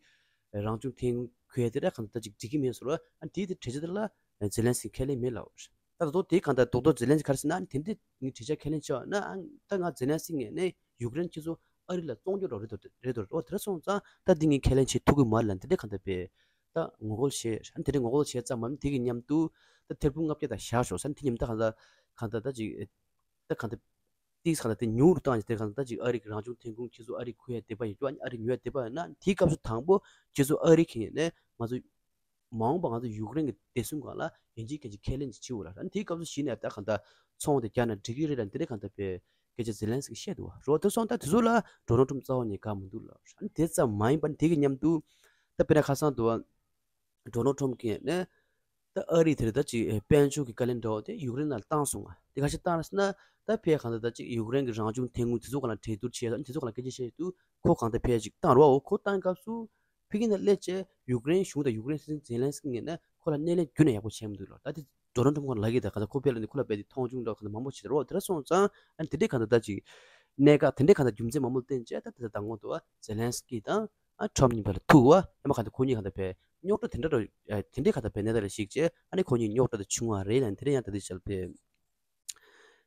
རང་བྱུང་ཐོན་ཁུངས་དེ་ར་གང་ལྟར་ཅིག་འགྲིག་གི་མེད་ཟེར་བ། ཨ་དེའི་དེ་གྲོས་ཆོད་དེ་ལ་ཛེ་ལན་སི་ཁས་ལེན་མེད་ལབ། ད་ད་དུང་དེའི་གང་ལྟར་རྡོག་རྡོག་ཛེ་ལན་སི་ག་རེ་ཟེར་ན་དེ་འདྲའི་ངས་གྲོས་ཆོད་ཁས་ལེན་བྱས་ན་ཨ་ད་ང་ཛེ་ལན་སི་ངས་ནས་ཡུཀ་རེན་ཁྱེད་ཚོ་ཨ་རི་ལ་བཙོང་རྒྱུ་རོགས་རེད་དོ་རེད་དོ་རེད་དོ། དེ་འདྲ་སོང་ཙང་ད་འདི་ངས་ཁས་ལེན་བྱེད་ཐུབ་ཀྱི་མ་རེད་ལབ་འདི་འདྲའི་གང་ལྟར་པས། ད་ངོ་རྒོལ་བྱས། ཨ་ནི་དེ་འདྲའི་ངོ་རྒོལ་བྱས་ཙམ་མ་ཡིན་དེ་གི་མཉམ་དུ་ད་ཐེར་འབུམ་ལྔ་བརྒྱ་དང་བཞག་ཞོག་ས་ནི་དེ་མཉམ་ད་གང་ལྟར་གང་ལྟར་ད་ཅིག་ད་གང་ལྟར་ཏིག་གང་ལྟར་དེ་ཉུང་རུ་བཏང་ཡོད་དེ་གང་ལྟར་ད་ཅིག་ཨ་རི་གི་རང་བྱུང་ཐོན་ཁུངས་ཁྱེད་ཚོ་ཨ་རི་ཁུར་ཡ་དེ་པ་ཡོད་རྒྱུ་ཨ་ནི་ཨ་རི་ཉོ་ཡ་དེ་པ་ཡོད་ན་དེའི་སྐབས་སུ་དང་པོ་ཁྱེད་ཚོ་ཨ་རི་ཁེ་ནས་ང་ཚོ་མ་འོངས་པ་ང་ཚོ་ཡུཀ་རེན་གྱི་བདེ་སྲུང་སྒང་ལ་ཡིན་གཅིག་མིན་གཅིག་ཁས་ལེན་ཅིག་བྱེད་དགོས་ར། ཨ་ནི་དེའི་སྐབས་སུ་གཞི་ནས་ད་གང་ལྟར་ཚོང་དེ་རྒྱག་ན་འགྲིག་གི་རེད་ལ་འདི་འདྲ་གང་ལྟར་པའི་སྐད་ཆ་ཛེ་ལན་སི་གིས་བཤད་འདུག་བ་རོ། དེ་སོང་ད་དེ་ཚོ་ལ་ཌོ་ནལ་ཊམ་རྩ་བ་ནས་དགའ་མི་འདུག་ལ། ཨ་ནི་དེ་ཙམ་མ་ཡིན་པ་ནི་དེ་གི་མཉམ་དུ་ད་དཔེར་ན་ཁ་སང་དུ་བ་ཌོ་ནལ་ཊམ་གིས་ནས་ད་ཨ་རི་དེར་ད་ཅིག་དཔལ་འབྱོར་གྱི་བཀའ་ལན་འདྲ་བོ་དེ་ཡུཀ་རེན་ལ་བཏང་སོང་ང་། དེ་ག་ཞིག་བཏང་ར་ཟེར་ན་ད་ཕའི་གང་ལྟར་ད་ཅིག་ཡུཀ་རེན་གྱི་རང་བྱུང་ཐོན་ཁུངས་དེ་ཚོ་ག་ལ་གྲོས་བསྡུར་བྱས་ཨ་ནི་དེ་ཚོ་ག་ལ་སྐད་ཆ་བཤད་དུས་ཁོ་གང་ལྟར་ཕའི་ཅིག་བཏང་རོགས་ཁོ་བཏང་སྐབས་སུ་ཕ་གི་ནས་སླེབས་བྱས་ཡུཀ་རེན་གཞུང་དང་ཡུཀ་རེན་སྲིད་འཛིན་ཛེ་ལན་སི་ཀི་ངོས་ནས་ཁོ་ལ་སྣེ་ལེན་ཁྱོན་ནས་ཡག་པོ་བྱས་མི་འདུག་ལ། ད་དེ་ཌོ་ནལ་ཊམ་ཁོ་ལ་ལབ་ཀྱི་ད་ག་ད་ཁོ་ཕེབས་ལ་ནི་ཁོ་ལ་རྦད་དེ་མཐོང་ཆུང་འདྲ་ག་ད་མང་པོ་བྱེད་རོགས་དེ་འདྲ་སོང་ཙང་ཨ་ནི་དེ་འདྲའི་ག་ད་ད་ཅིག་གནད་འགག་དེ་འདྲའི་ག་ད་རྒྱུ་མཚན་མང་པོ་བསྟན་བྱས་ད་དེ་ད་དང་པོ་དུ་བ་ཛེ་ལན་སི་ཀི་དང་ཨ་ཊམ་གཉིས་བར་ལ་ཐུག་བ་ཡང་མ་ག་ད་ཁོ་གཉིས་ག་ད་ཕེ་རྙོག་དྲ་དེ་འདྲ་འདྲ་དེ་འདྲའི་ག་ད་ཕེ་གནད་འགག་ལ་ཞིག་བྱས་ཨ་ནི་ཁོ་གཉིས་རྙོག་དྲ་དེ་བྱུང་བ་རེད་ལ་དེ་འདྲ་ཡང་ད་དེ་ཆལ་ཕེ།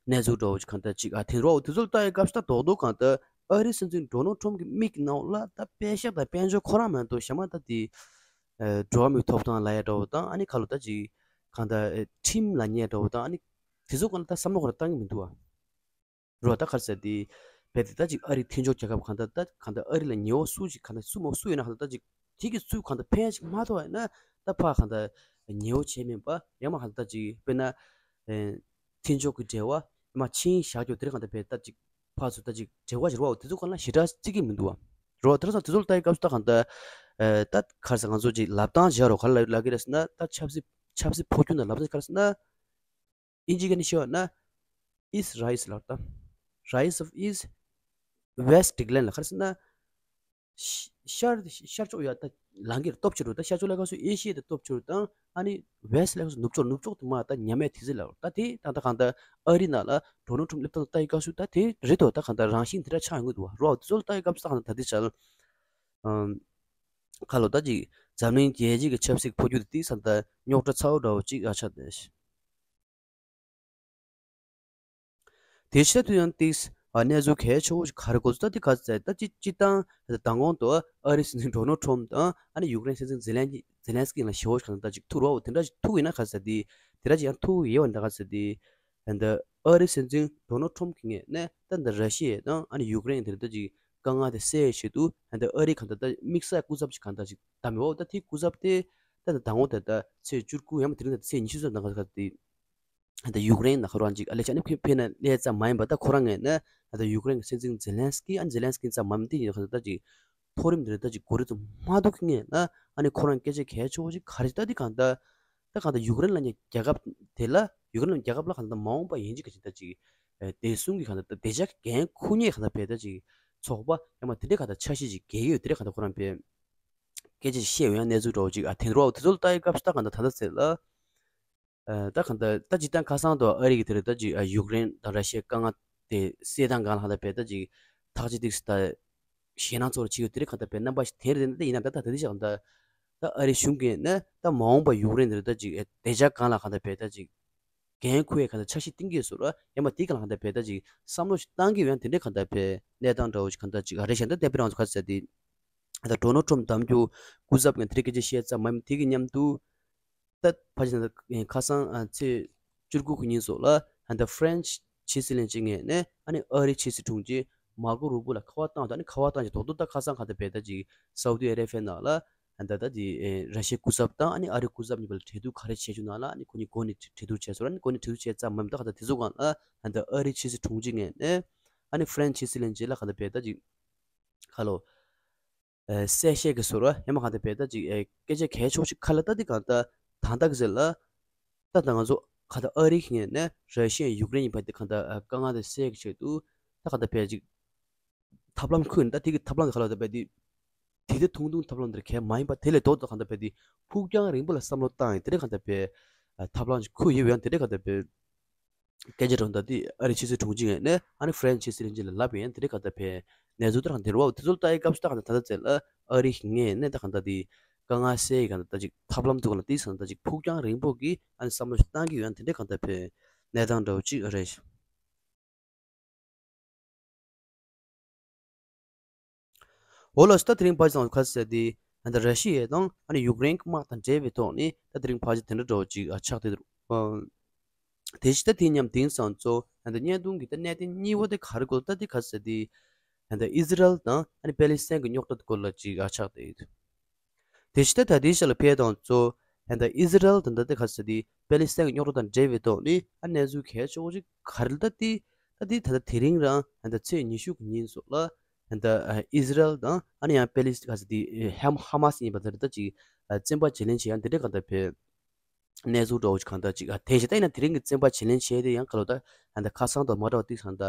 གནས་ཚུལ་འདྲ་བོ་ཅིག་གང་ལྟར་ཅིག་ཨ་དེ་རོགས་དེ་ཚོ་ལ་ལྟ་ཡི་སྐབས་སུ་ད་རྡོག་རྡོག་གང་ལྟར་ཨ་རིའི་སྲིད་འཛིན་ཌོ་ནལ་ཊམ་གྱི་མིག་ནང་ལ་ད་དཔེ་ཤག་དང་དཔལ་འབྱོར་ཁོ་རང་མ་གཏོགས་གཞན་མ་ད་དེ་འགྲོ་བ་མིའི་ཐོབ་ཐང་ལ་ཡ་འདྲ་བོ་དང་ཨ་ནི་ཁ་ལོ་ད་ཅིག་གང་ལྟར་ཁྲིམས་ལ་ཉེ་འདྲ་བོ་དང་ཨ་ནི་དེ་ཚོ་གང་ལ་ད་བསམ་བློ་ཁོ་རང་བཏང་གི་མི་འདུག་ཨ། རོ་ད་ག་རེ་ཟེར་དེ་བས་དེ་ད་ཅིག་ཨ་རི་མཐུན་ཕྱོགས་རྒྱལ་ཁབ་གང་ལྟར་ད་གང་ལྟར་ཨ་རི་ལ་ཉེ་བོ་སུ་ཞིག་གང་ལྟར་སུ་མོ་སུ་ཡོད་ན་གང་ལྟར་ད་ཅིག་དེ་གི་ཚུལ་གང་དུ་ཕན་ཞིག་མ་ཐོགས་ན་ད་ཕ་གང་དུ་ཉེ་བོ་བྱས་མིན་པ་ཡང་མ་གང་དུ་ད་ཅིག་དཔེར་ན་ཨེ་མཐུན་ཕྱོགས་ཀྱི་འབྲེལ་བ་ཡང་མ་ཆིངས་བཞག་རྒྱུ་དེར་གང་དུ་བས་ད་ཅིག་ཕ་ཚུ་ད་ཅིག་འབྲེལ་བ་ཞིག་རོགས་དེ་ཚོ་གང་ལ་ཞེ་དྲག་བརྩི་གི་མི་འདུག་བ། རོགས་དེ་ཚོ་དེ་ཚོ་ལ་ལྟ་ཡི་སྐབས་སུ་ད་གང་དུ་ཨེ་ད་ག་རེ་ཟེར་ང་ཚོ་ཅིག་ལབ་སྟངས་བྱ་རོགས་ག་ལ་ལབ་ཀྱི་རེད་ཟེར་ན་ད་ཆབ་སྲིད་ཆབ་སྲིད་འཕོ་འགྱུར་ན་ལབ་སྟངས་ག་རེ་ཟེར་ན། ཨིན་ཇི་སྐད་ནས་བཤད་པ་ན། East Rise ལབ་ད། Rise of East, West Decline ལ་ག་རེ་ཟེར་ན། ཤ་ཤར་ཤར་ཕྱོགས་ཡ་ད་ལང་གིར་སྟོབས་ཆེ་རུ་ད་ཤར་ཕྱོགས་ལ་ག་སུ་ཨེ་ཤི་ཡ་ད་སྟོབས་ཆེ་རུ་དང་ཨ་ནི་West ལ་ག་སུ་ནུབ་ཕྱོགས་ནུབ་ཕྱོགས་དུ་མ་ད་ཉམས་ཡ་དེ་ཚེ་ལ་ད་དེ་ད་ད་གང་ད་ཨ་རི་ནང་ལ་ཌོ་ནལ་ཊམ་སླེབས་སྟངས་ལ་ལྟ་ཡི་སྐབས་སུ་ད་དེ་རེད་དོ། ད་གང་ད་རང་བཞིན་དེ་འདྲ་ཆགས་ཡོང་གི་འདུག་བ་རོ། དེ་ཚོ་ལ་ལྟ་ཡི་སྐབས་སུ་ད་གང་ད་ད་དེ་ཆ་ལ་ཁ་ལོ་ད་ཅིག་འཛམ་གླིང་རྒྱལ་སྤྱི་གི་ཆབ་སྲིད་འཕོ་འགྱུར་དེ་དེ་ས་ད་རྙོག་དྲ་ཚ་བོ་འདྲ་བོ་ཅིག་ཨ་ཆགས་ཏེ། དེ་ཕྱིར་དུ་ཡང་ཏིག་ཨ་གནས་ཚུལ་གལ་ཆེ་བོ་ཞིག་ག་རེ་གོ་ཚུལ་ད་དེ་ག་ཚད་ད་ཅི་ཅི་ཏང་མདང་དགོང་དུ་ཨ་རི་སྲིད་འཛིན་ཌོ་ནལ་ཊམ་དང་ཨ་ནི་ཡུཀ་རེན་སྲིད་འཛིན་ཛེ་ལན་ཛེ་ལན་སི་ཀི་ལ་ཞི་བོ་ཞིག་གང་ད་ཅིག་ཐུག་རོགས་དེ་འདྲ་ཞིག་ཐུག་ཡིན་ན་ག་ཚད་དེ་དེ་འདྲ་ཅིག་ཡང་ཐུག་ཡོད་བ་འདྲ་ག་ཚད་དེ་ད་ཨ་རི་སྲིད་འཛིན་ཌོ་ནལ་ཊམ་གི་ངོས་ནས་ད་འདི་ར་ཤི་ཡ་དང་ཨ་ནི་ཡུཀ་རེན་དེ་འདྲ་ཅིག་དཀའ་ངལ་དེ་སེལ་ཆེད་དུ་ད་ཨ་རི་གང་ད་ད་དམིགས་བསལ་སྐུ་ཚབ་ཞིག་གང་ད་ཅིག་བདམས་ཡོད་བ། ད་དེ་སྐུ་ཚབ་དེ་ད་མདང་དགོང་དེ་ད་ཚེས་བཅུ་དགུ་ཡང་མ་དེ་རིང་ད་ཚེས་ཉི་ཤུ་ཙམ་ད་ག་ཚད་དེ། ད་ཡུཀ་རེན་ནང་ཁ་རང་ཅིག་ཨ་ལེ་ཅི་ཨ་ནི་ཕེ་ཕེ་ན་ལས་ཙམ་མ་ཡིན་པ་ད་ཁོ་རང་ངོས་ནས་ད་ཡུཀ་རེན་གྱི་སྲིད་འཛིན་ཛེ་ལན་སི་ཀི་ཨ་ནི་ཛེ་ལན་སི་ཀི་ཙམ་མ་མི་དེ་ཡིན་ཁ་ད་ཅིག་མཐོ་རིམ་དེ་རེད་ད་ཅིག་གོ་རིམ་ཙམ་མ་གཏོགས་ཀྱི་ངོས་ནས་ཨ་ནི་ཁོ་རང་སྐད་ཆ་གལ་ཆེ་བོ་ཅིག་ག་རེ་ད་དེ་གང་ལྟར་ད་གང་ལྟར་ཡུཀ་རེན་ལབ་མཁན་རྒྱལ་ཁབ་དེ་ལ་ཡུཀ་རེན་ལབ་མཁན་རྒྱལ་ཁབ་ལ་གང་ལྟར་མ་འོངས་པ་ཡིན་གཅིག་ག་ཅིག་ད་ཅིག་བདེ་སྲུང་གི་གང་ལྟར་བདེ་འཇགས་ཀྱི་འགན་འཁུར་མཁན་གང་ལྟར་བས་ད་ཅིག་ཚོགས་པ་ཡང་མ་དེ་འདྲའི་གང་ལྟར་འཆར་གཞི་ཅིག་འགེལ་གྱི་ཡོད་དེ་འདྲའི་གང་ལྟར་ཁོ་རང་བས་སྐད་ཆ་ཅིག་བཤད་ཡོད་ཡང་གནས་ཚུལ་འདྲ་བོ་ཅིག་ཨ་དེ་འདྲ་བ་དེ་ཚོ་ལ་ལྟ་ཡི་སྐབས་སུ་ད་གང་ལྟར་ད་ལྟ་ཚེ་ལ། ཨ་ད་གང་ལྟར་ད་སྤྱིར་བཏང་ཁ་སང་དུ་ཨ་རི་གི་དེ་རེད་ད་ཅིག་ཨ་ཡུཀ་རེན་དང་ར་ཤི་ཡའི་དཀའ་ངལ་དེ་སེལ་སྟངས་སྒང་ལ་གང་ལྟར་བས་ད་ཅིག་ཐག་གཅོད་ཏིག་སི་ད་ཞེད་སྣང་ཚོར་བྱེད་ཡོད་དེ་རེད། གང་ལྟར་བས་རྣམ་པ་ཞིག་དེ་རེད་ད་ཡིན་ན་ད་ད་ད་དེ་ཅིག་གང་ལྟར་ད་ཨ་རི་གཞུང་གིས་ནི་ད་མ་འོངས་པ་ཡུཀ་རེན་དེ་རེད་ད་ཅིག་ཨ་བདེ་འཇགས་སྒང་ལ་གང་ལྟར་བས་ད་ཅིག་འགན་འཁུར་ཡས་གང་ལྟར་འཆར་གཞི་བཏིང་གི་ཡོད་ཟེར་ར་ཡང་མ་དེ་གང་ལ་གང་ལྟར་བས་ད་ཅིག་བསམ་བློ་ཞིག་བཏང་གི་ཡོད་ཡང་དེ་འདྲའི་གང་ལྟར་བས་གནས་སྟངས་འདྲ་བོ་ཞིག་གང་ལྟར་ཅིག་ཨ་རེ་གཞན་ད་དེ་དཔེ་རང་ཚོ་ག་ཚད་དེ་ད་ཌོ་ནལ་ཊམ་བདམས་རྒྱུ་སྐུ་ཚབ་ངས་དེ་འདྲའི་སྐད་ཆ་བཤད་ཙམ་མ་ཡིན་དེ་གི་མཉམ་དུ། ད་ཕ་ཆེ་ན་ཁ་སང་ཨ་ཚེས་བཅུ་དགུ་གི་ཉིན་སོགས་ལ་ཨ་ད་ཧྥ་རན་སི་ཕྱི་སྲིད་བློན་ཆེན་ངོས་ནས་ཨ་ནི་ཨ་རིའི་ཕྱི་སྲིད་དྲུང་ཆེ་མར་ཀོ་རུ་པོ་ལ་ཁ་པར་བཏང་དང་ཨ་ནི་ཁ་པར་བཏང་ཅིག་རྡོག་རྡོག་ད་ཁ་སང་ག་ད་བས་ད་ཅིག་སའུ་ཏི་ཨ་རེ་བྷི་ཡ་ནང་ལ་ཨ་ད་ད་ཅིག་ར་ཤི་ཡའི་སྐུ་ཚབ་དང་ཨ་ནི་ཨ་རིའི་སྐུ་ཚབ་གཉིས་བར་ལ་གྲོས་བསྡུར་ག་རེ་བྱས་བྱུང་ན་ལ་ཨ་ནི་ཁོ་གཉིས་སྒོ་ནས་གྲོས་བསྡུར་བྱས་སོང་ཨ་ནི་སྒོ་ནས་གྲོས་བསྡུར་བྱས་ཙམ་མ་ཡིན་ད་ག་ད་དེ་ཚོ་སྒང་ལ་ཨ་ད་ཨ་རིའི་ཕྱི་སྲིད་དྲུང་ཆེ་ངོས་ནས་ཨ་ནི་ཧྥ་རན་སི་ཕྱི་སྲིད་བློན་ཆེན་ལ་ག་ད་བས་ད་ཅིག་ཁ་ལོ། ཨ་གསལ་བཤད་ཀྱི་ཟུར་ཡང་མ་གང་ལྟར་བས་ད་ཅིག་ཨ་སྐད་ཆ་གལ་ཆེ་བོ་ཞིག་ཁ་ལ་ད་འདི་གང་ལྟར་དང་ད་གི་ཟེར་ལ། ད་ད་ང་ཚོ་ གང་ལྟར་ཨ་རིའི་ངོས་ནས་ར་ཤི་ཡ་ཡུཀ་རེན་གཉིས་བར་དེ་གང་ལྟར་དཀའ་ངལ་དེ་སེལ་གྱི་ཆེད་དུ་ད་གང་ལྟར་ཕལ་ཆེར་ཐབས་ལམ་ཁུར་ནས། ད་དེ་གི་ཐབས་ལམ་དེ་ག་ལ་ད་བས་དེ་དེ་དེ་ཐུང་ཐུང་ཐབས་ལམ་དེར་གལ་མ་ཡིན་པ། དེ་ལས་ལྡོག་ཏུ་གང་ལྟར་བས་དེ་ཕུགས་རྒྱང་རིང་པོ་ལ་བསམ་བློ་བཏང་ཡིན། དེ་འདྲ་གང་ལྟར་བས་ཐབས་ལམ་ཞིག་ཁུར་ཡོད་པ་ཡང་། དེ་འདྲ་གང་ལྟར་བས་སྐད་ཆ་དྲི་བ་ད་དེ་ཨ་རིའི་ཕྱི་སྲིད་དྲུང་ཆེ་ངོས་ནས་ཨ་ནི་ཧྥ་རན་སི་ཕྱི་སྲིད་བློན་ཆེན་ལ་ལབ་པ་ཡིན། དེ་འདྲ་གང་ལྟར་བས་གནས་ཚུལ་དེ་རང་དེ་རུ་བ་དེ་ཚོ་ལ་ལྟ་ཡི་སྐབས་སུ་ད་གང་ལྟར་ད་ལྟ་ཚེ་ལ་ཨ་རིའི་ངོས་ནས་ད་གང་ལྟར་དེ་དཀའ་ངལ་སེལ་ཡི་གང་ལྟར་ད་ཅིག་ཐབས་ལམ་དེ་ག་ལ་དེ་སང་ད་ཅིག་ཕུགས་རྒྱང་རིང་པོ་གི་ཨ་ནི་བསམ་བློ་ཞིག་བཏང་གི་ཡོད། དེ་འདྲ་གང་ལྟར་བས་གནས་སྟངས་འདྲ་བོ་ཅིག་རེད། འོ་ལགས་སོ། ད་དེ་རིང་ཕལ་ཆེར་ཚང་མས་ག་རེ་ཟེར་དེ། ཨ་ད་ར་ཤི་ཡ་དང་ཨ་ནི་ཡུཀ་རེན་གྱི་དམག་དང་འབྲེལ་བའི་ཐོག་ནས་ད་དེ་རིང་ཕལ་ཆེར་དེ་འདྲ་འདྲ་བོ་ཅིག་ཨ་ཆགས་བསྡད་འདུག་ཨ་དེ་བཞིན་ད་དེ་མཉམ་དེང་སང་ཚོ་ཨ་ད་བརྙན་ཐུང་གི་ད་གནད་དོན་གཉིས་པ་དེ་ག་རེ་གོ་ད་དེ་ག་རེ་ཟེར་དེ། ཨ་ད་ཨི་ཟི་རལ་དང་ཨ་ནི་པེ་ལི་སི་ཐན་གྱི་རྙོག་དྲ་སྐོར་ལ་ཅིག་ཨ་ཆགས་བསྡད་ཡོད། དེ་བཞིན་ད་ད་ལྟའི་ཆ་ལ་ཕེབས་དང་གཙོ། ཨ་ད་ཨི་ཟི་རལ་དང་ད་ལྟ་ག་ཟེར་དེ་པེ་ལི་སི་ཐན་གྱི་རྙོག་དྲ་དང་འབྲེལ་བའི་ཐོག་ནས་ཨ་གནས་ཚུལ་གལ་ཆེ་བོ་ཅིག་ག་རེ་ད་དེ་ད་དེ་ད་ལྟ་དེ་རིང་རང་ཨ་ད་ཚེས་ཉི་ཤུ་གི་ཉིན་སོགས་ལ་ཨ་ད་ཨི་ཟི་རལ་དང་ཨ་ནི་ཡང་པེ་ལི་སི་ག་ཟེར་དེ་ཧམ་ཧ་མ་སི་ཡིན་པ་ད་ད་ཅིག་བཙན་པ་བརྗེ་ལེན་བྱེད་ཡང་དེ་འདྲ་གང་ལྟར་བས་གནས་ཚུལ་འདྲ་བོ་ཅིག་གང་ལྟར་ཅིག་ཨ་དེ་བཞིན་ད་ཡིན་ན་དེ་རིང་གི་བཙན་པ་བརྗེ་ལེན་བྱས་དེ་ཡང་ག་ལོ་ད་ཨ་ད་ཁ་སང་དང་མ་འདྲ་བ་ཏིག་སང་ད་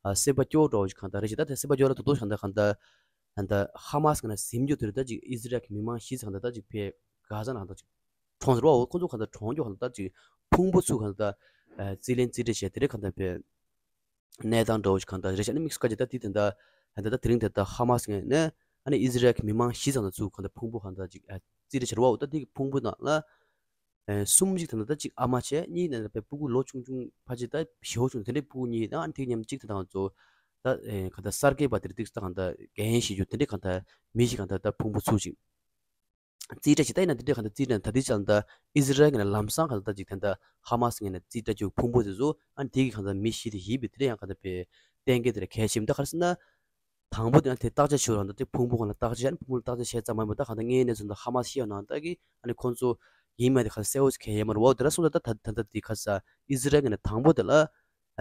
ཨ་སེམས་པ་སྐྱོ་བོ་འདྲ་བོ་ཅིག་གང་ལྟར་རེད་ཅིག་ད་དེ་སེམས་པ་སྐྱོ་ལ་དུ་དུ་གང་ལྟར་གང་ལྟར། ཨ་ད་ཧ་མ་སི་གི་ན་ཟིན་རྒྱུ་དེ་རེད། ད་ཅིག་ཨི་ཟི་རལ་གྱི་མི་མང་ཤི་ཚང་ད་ད་ཅིག་ཕེ་ག་ས་ན་ད་ཅིག་གྲོངས་ཟེར་བའོ། ཁོ་ཚོ་གང་ད་གྲོངས་རྒྱུ་གང་ད་ད་ཅིག་ཕུང་པོ་ཚུ་གང་ད་ད་རྩིས་ལེན་རྩིས་སྤྲད་བྱས་དེ་རེད་གང་ད་ཕེ་གནས་སྟངས་འདྲ་བོ་ཞིག་གང་ད་རེད་ཤག་ཨ་ནི་དམིགས་སུ་བཀར་ཅིག་ད་དེ་དེ་ད་ཨ་ད་ད་དེ་རིང་དེ་ད་ཧ་མ་སི་ངོས་ནས་ཨ་ནི་ཨི་ཟི་རལ་གྱི་མི་མང་ཤི་ཚང་ད་ཚུ་གང་ད་ཕུང་པོ་གང་ད་ཅིག་རྩིས་སྤྲད་བྱས་རེད་བའོ། ད་དེ་གི་ཕུང་པོ་ནང་ལ། ཨེ་གསུམ་ཅིག་དེ་འདྲ་ད་ཅིག་ཨ་མ་བྱས། གཉིས་དེ་འདྲ་པའི་སྤུ་གུ་ལོ་ཆུང་ཆུང་ཕལ་ཆེར་ད་ཞེ་པོ་ཆུང་དེ་འདྲའི་སྤུ་གུ་གཉིས་དང་། ཨ་ནི་དེ་མཉམ་གཅིག་དེ་དང་ཚོ་ད་ཨེ་གང་ལྟར་གསར་སྐྱེས་པ་དེ་རིགས་ད་གང་ལྟར་རྒན་ཞིག་ཡོད། དེ་འདྲའི་གང་ལྟར་མི་ཞིག་གང་ལྟར་ད་ཕུང་པོ་ཚུ་ཅིག་རྩིས་སྤྲད་ཅིག་ད་ཡིན་ན་དེ་འདྲའི་གང་ལྟར་རྩིས་སྤྲད་ད་དེ་ཅང་ད་ཨི་ཟི་རལ་གྱི་ནས་ལམ་སང་གང་ལྟར་ད་ཅིག་དེ་འདྲ་ཧ་མ་སི་ངོས་ནས་རྩིས་སྤྲད་ཅིག་ཕུང་པོ་དེ་ཚོ་ཨ་ནི་དེ་གི་གང་ལྟར་མི་ཤི་དེ་ཡིན་པའི་དེ་འདྲ་ཡང་གང་ལྟར་པའི་གཏན་འཁེལ་དེ་ལ་གལ་ཆེ་མི་ད་ག་རེ་ཟེར་ན། དང་པོ་དེ་ཡང་དེ་བརྟག་དཔྱད་བྱེད་རོགས་གནང་། དེ་ཕུང་པོ་གང་ལ་བརྟག་དཔྱད་བྱས་ནས་ཕུང་པོ་ལ་བརྟག་དཔྱད་བྱས་ཙམ་མ་ཡིན་པར་ད་གང་ལྟར་དངོས་གནས་ཚུལ་དང་ཧ་མ་སི་ཤེས་ཡོང་ནང་ལྟར་གྱི་ཨ་ནི་ཁོང་ཚོ་ཡིན་མ་དེ་ག་ལ་གསལ་བོ་ཞིག་གང་ཡང་ཡོད་མ་རེད་བ། དེ་འདྲ་སོང་ཙང་ད་ད་ད་ད་དེ་ག་ས་ཨི་ཟི་རལ་གྱི་ནས་དང་པོ་དེ་ལ་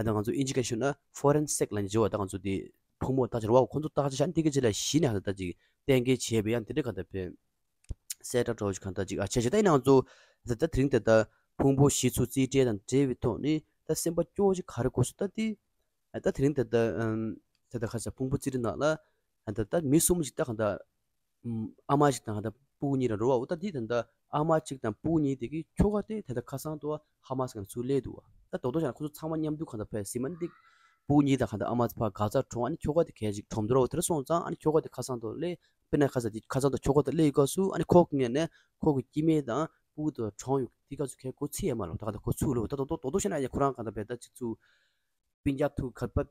ཨ་ད་ང་ཚོ་ཨིན་ཇི་སྐད་ཤོད་ན་ཕོ་རེན་སིག་ལབ་ནས་བརྗོད་པ། ད་ང་ཚོ་དེ་ཕུང་པོ་བརྟག་དཔྱད་རེད་བ། ཁོང་ཚོ་བརྟག་དཔྱད་བྱས་ནས་དེ་གི་རྗེས་ལ་གཞི་ནས་ཧ་ད་ད་ཅིག་གཏན་འཁེལ་བྱས་པའི་ཡང་དེ་འདྲ་ག་ད་ཕན་གསལ་བསྒྲགས་འདྲ་བོ་ཞིག་གང་ད་ཅིག་ཨ་བྱས་བྱས། ད་ཡིན་ནའང་ཚོ་ད་ད་དེ་རིང་དེ་ད་ཕུང་པོ་ཤི་ཚུལ་རྩིས་སྤྲད་དང་འབྲེལ་བའི་ཐོག་ནས་ད་སེམས་པ་སྐྱོ་བོ་ཞིག་ག་རེ་གོ་སོང་ད་དེ། ཨ་ད་དེ་རིང་ད་ལྟ་ཨམ་ད་ལྟ་ཁ་ས་ཕུང་པོ་རྩིས་སྤྲད་ནང་ལ་ཨ་ད་ལྟ་མི་གསུམ་ཞིག་ད་གང་ལྟར་ཨམ་ཨ་མ་ཞིག་དང་གང་ལྟར་སྤུ་གུ་གཉིས་རང་རེད་བ། འོ་ད་དེ་ད་ལྟ་ཨ་མ་གཅིག་དང་སྤུ་གུ་གཉིས་དེ་གི་ཁྱོ་ག་དེ་ད་ལྟ་ཁ་སང་དུ་ཧ་མ་སི་གང་ཚུར་སླེབས་འདུག་བ། ད་རྡོག་རྡོག་བྱས་ན་ཁོ་ཚོ་ཚང་མ་མཉམ་དུ་གང་ལྟར་ཕེབས་ཟིན་མ་འདི་སྤུ་གུ་གཉིས་དང་གང་ལྟར་ཨ་མ་ཚོ་ཕར་ག་ཚར་གྲོངས། ཨ་ནི་ཁྱོ་ག་དེ་གས་ཅིག་གྲོངས་འདུག་ར། འོ་དེ་ར་སོང་ཙང་ཨ་ནི་ཁྱོ་ག་དེ་ཁ་སང་དུ་སླེབས། དཔེར་ན་ཁ་ས་དེ་ཁ་སང་དུ་ཁྱོ་ག་དེ་སླེབས་སྐབས་སུ་ཨ་ནི་ཁོ་གི་ངོས་ནས་ཁོ་གི་སྐྱེ་དམན་དང་སྤུ་གུ་དེ་གྲོངས་ཡོད་དེ་ག་ཚོ་གས་གོ་ཚིག་ཡོད་མ་རེད། ད་ག་ད་གོ་ཚུགས་ལོ། ད་རྡོག་རྡོག་རྡོག་རྡོག་བྱས་ན་ཡ་ཁོ་རང་གང་ལྟར་ཕེབས་ད་ཅིག་ཚུར། སྤུན་ཀྱག་ཐུག་ག་པ།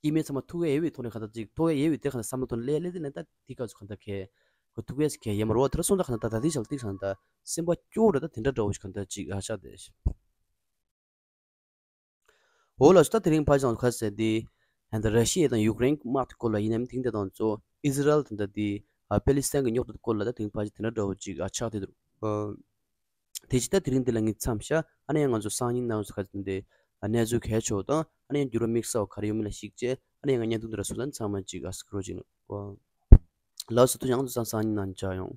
སྐྱེ་དམན་ཚང་མ་ཐུག་ཡས་ཡོད་པའི་ཐོག་ནས་གང་ལྟར་ཅིག་ཐུག་ཡས་ཡོད་པའི་དེ་གང་ལྟར་བསམ་བློ་ཐོག་ནས་སླེབས་སླེབས་དེ་ནས་ད་དེ་ག་ཚོད་གང་ལྟར་གས་གོ་ཐུག་ཡས་གས་ཡས་མ་རེད་བ། དེ་ར་སོང་ད་གང་ལྟར་ད་ལྟ་དེ་ཞག་ཏིག་གང་ལྟར་སེམས་པ་སྐྱོ་རེད། ད་དེ་འདྲ་འདྲ་བོ་ཞིག་གང་ལྟར་ཅིག་ཧ་ཤ་དེ། འོ་ལགས་སོ། ད་དེ་རིང་ཕལ་ཆེར་ག་ཟེར་དེ་ད་ར་ཤི་ཡ་དང་ཡུཀ་རེན་གྱི་དམག་དེ་སྐོར་ལ་ཡིན་ནམ། དེང་དེ་དང་ཚོ་ཨི་ཟི་རལ་དང་ད་དེ་པེ་ལི་སི་ཐན་གྱི་རྙོག་དྲ་སྐོར་ལ་ད་དེ་རིང་ཕལ་ཆེར་དེ་འདྲ་འདྲ་བོ་ཅིག་ཆགས་བསྡད་འདུག་དེ་ཕྱི་ད་དེ་རིང་འདི་ལ་ངས་མཚམས་བཞག་ཨ་ནི་ཡང་ང་ཚོ་སང་ཉིན་ནང་ཚོ་ག་ཚོད་འདི་གནས་ཚུལ་གལ་ཆེ་བ་དང་ཨ་ནི་ཡང་འགྱུར་བ་དམིགས་བསལ་བ་ག་རེ་ཡོད་མེད་ལ་གཞིགས་བྱས་ཨ་ནི་ཡང་ང་བརྙན་ཐུང་འདི་ར་སུ་ལ་ཚང་མ་ཅིག་ཨ་སི་ཀྲོལ་ཅིག་གནང་། ལགས་སོ། ཐུགས་རྗེ་ཆེ། ང་ཚོ་སང་སང་ཉིན་ནང་མཇལ་ཡོང་།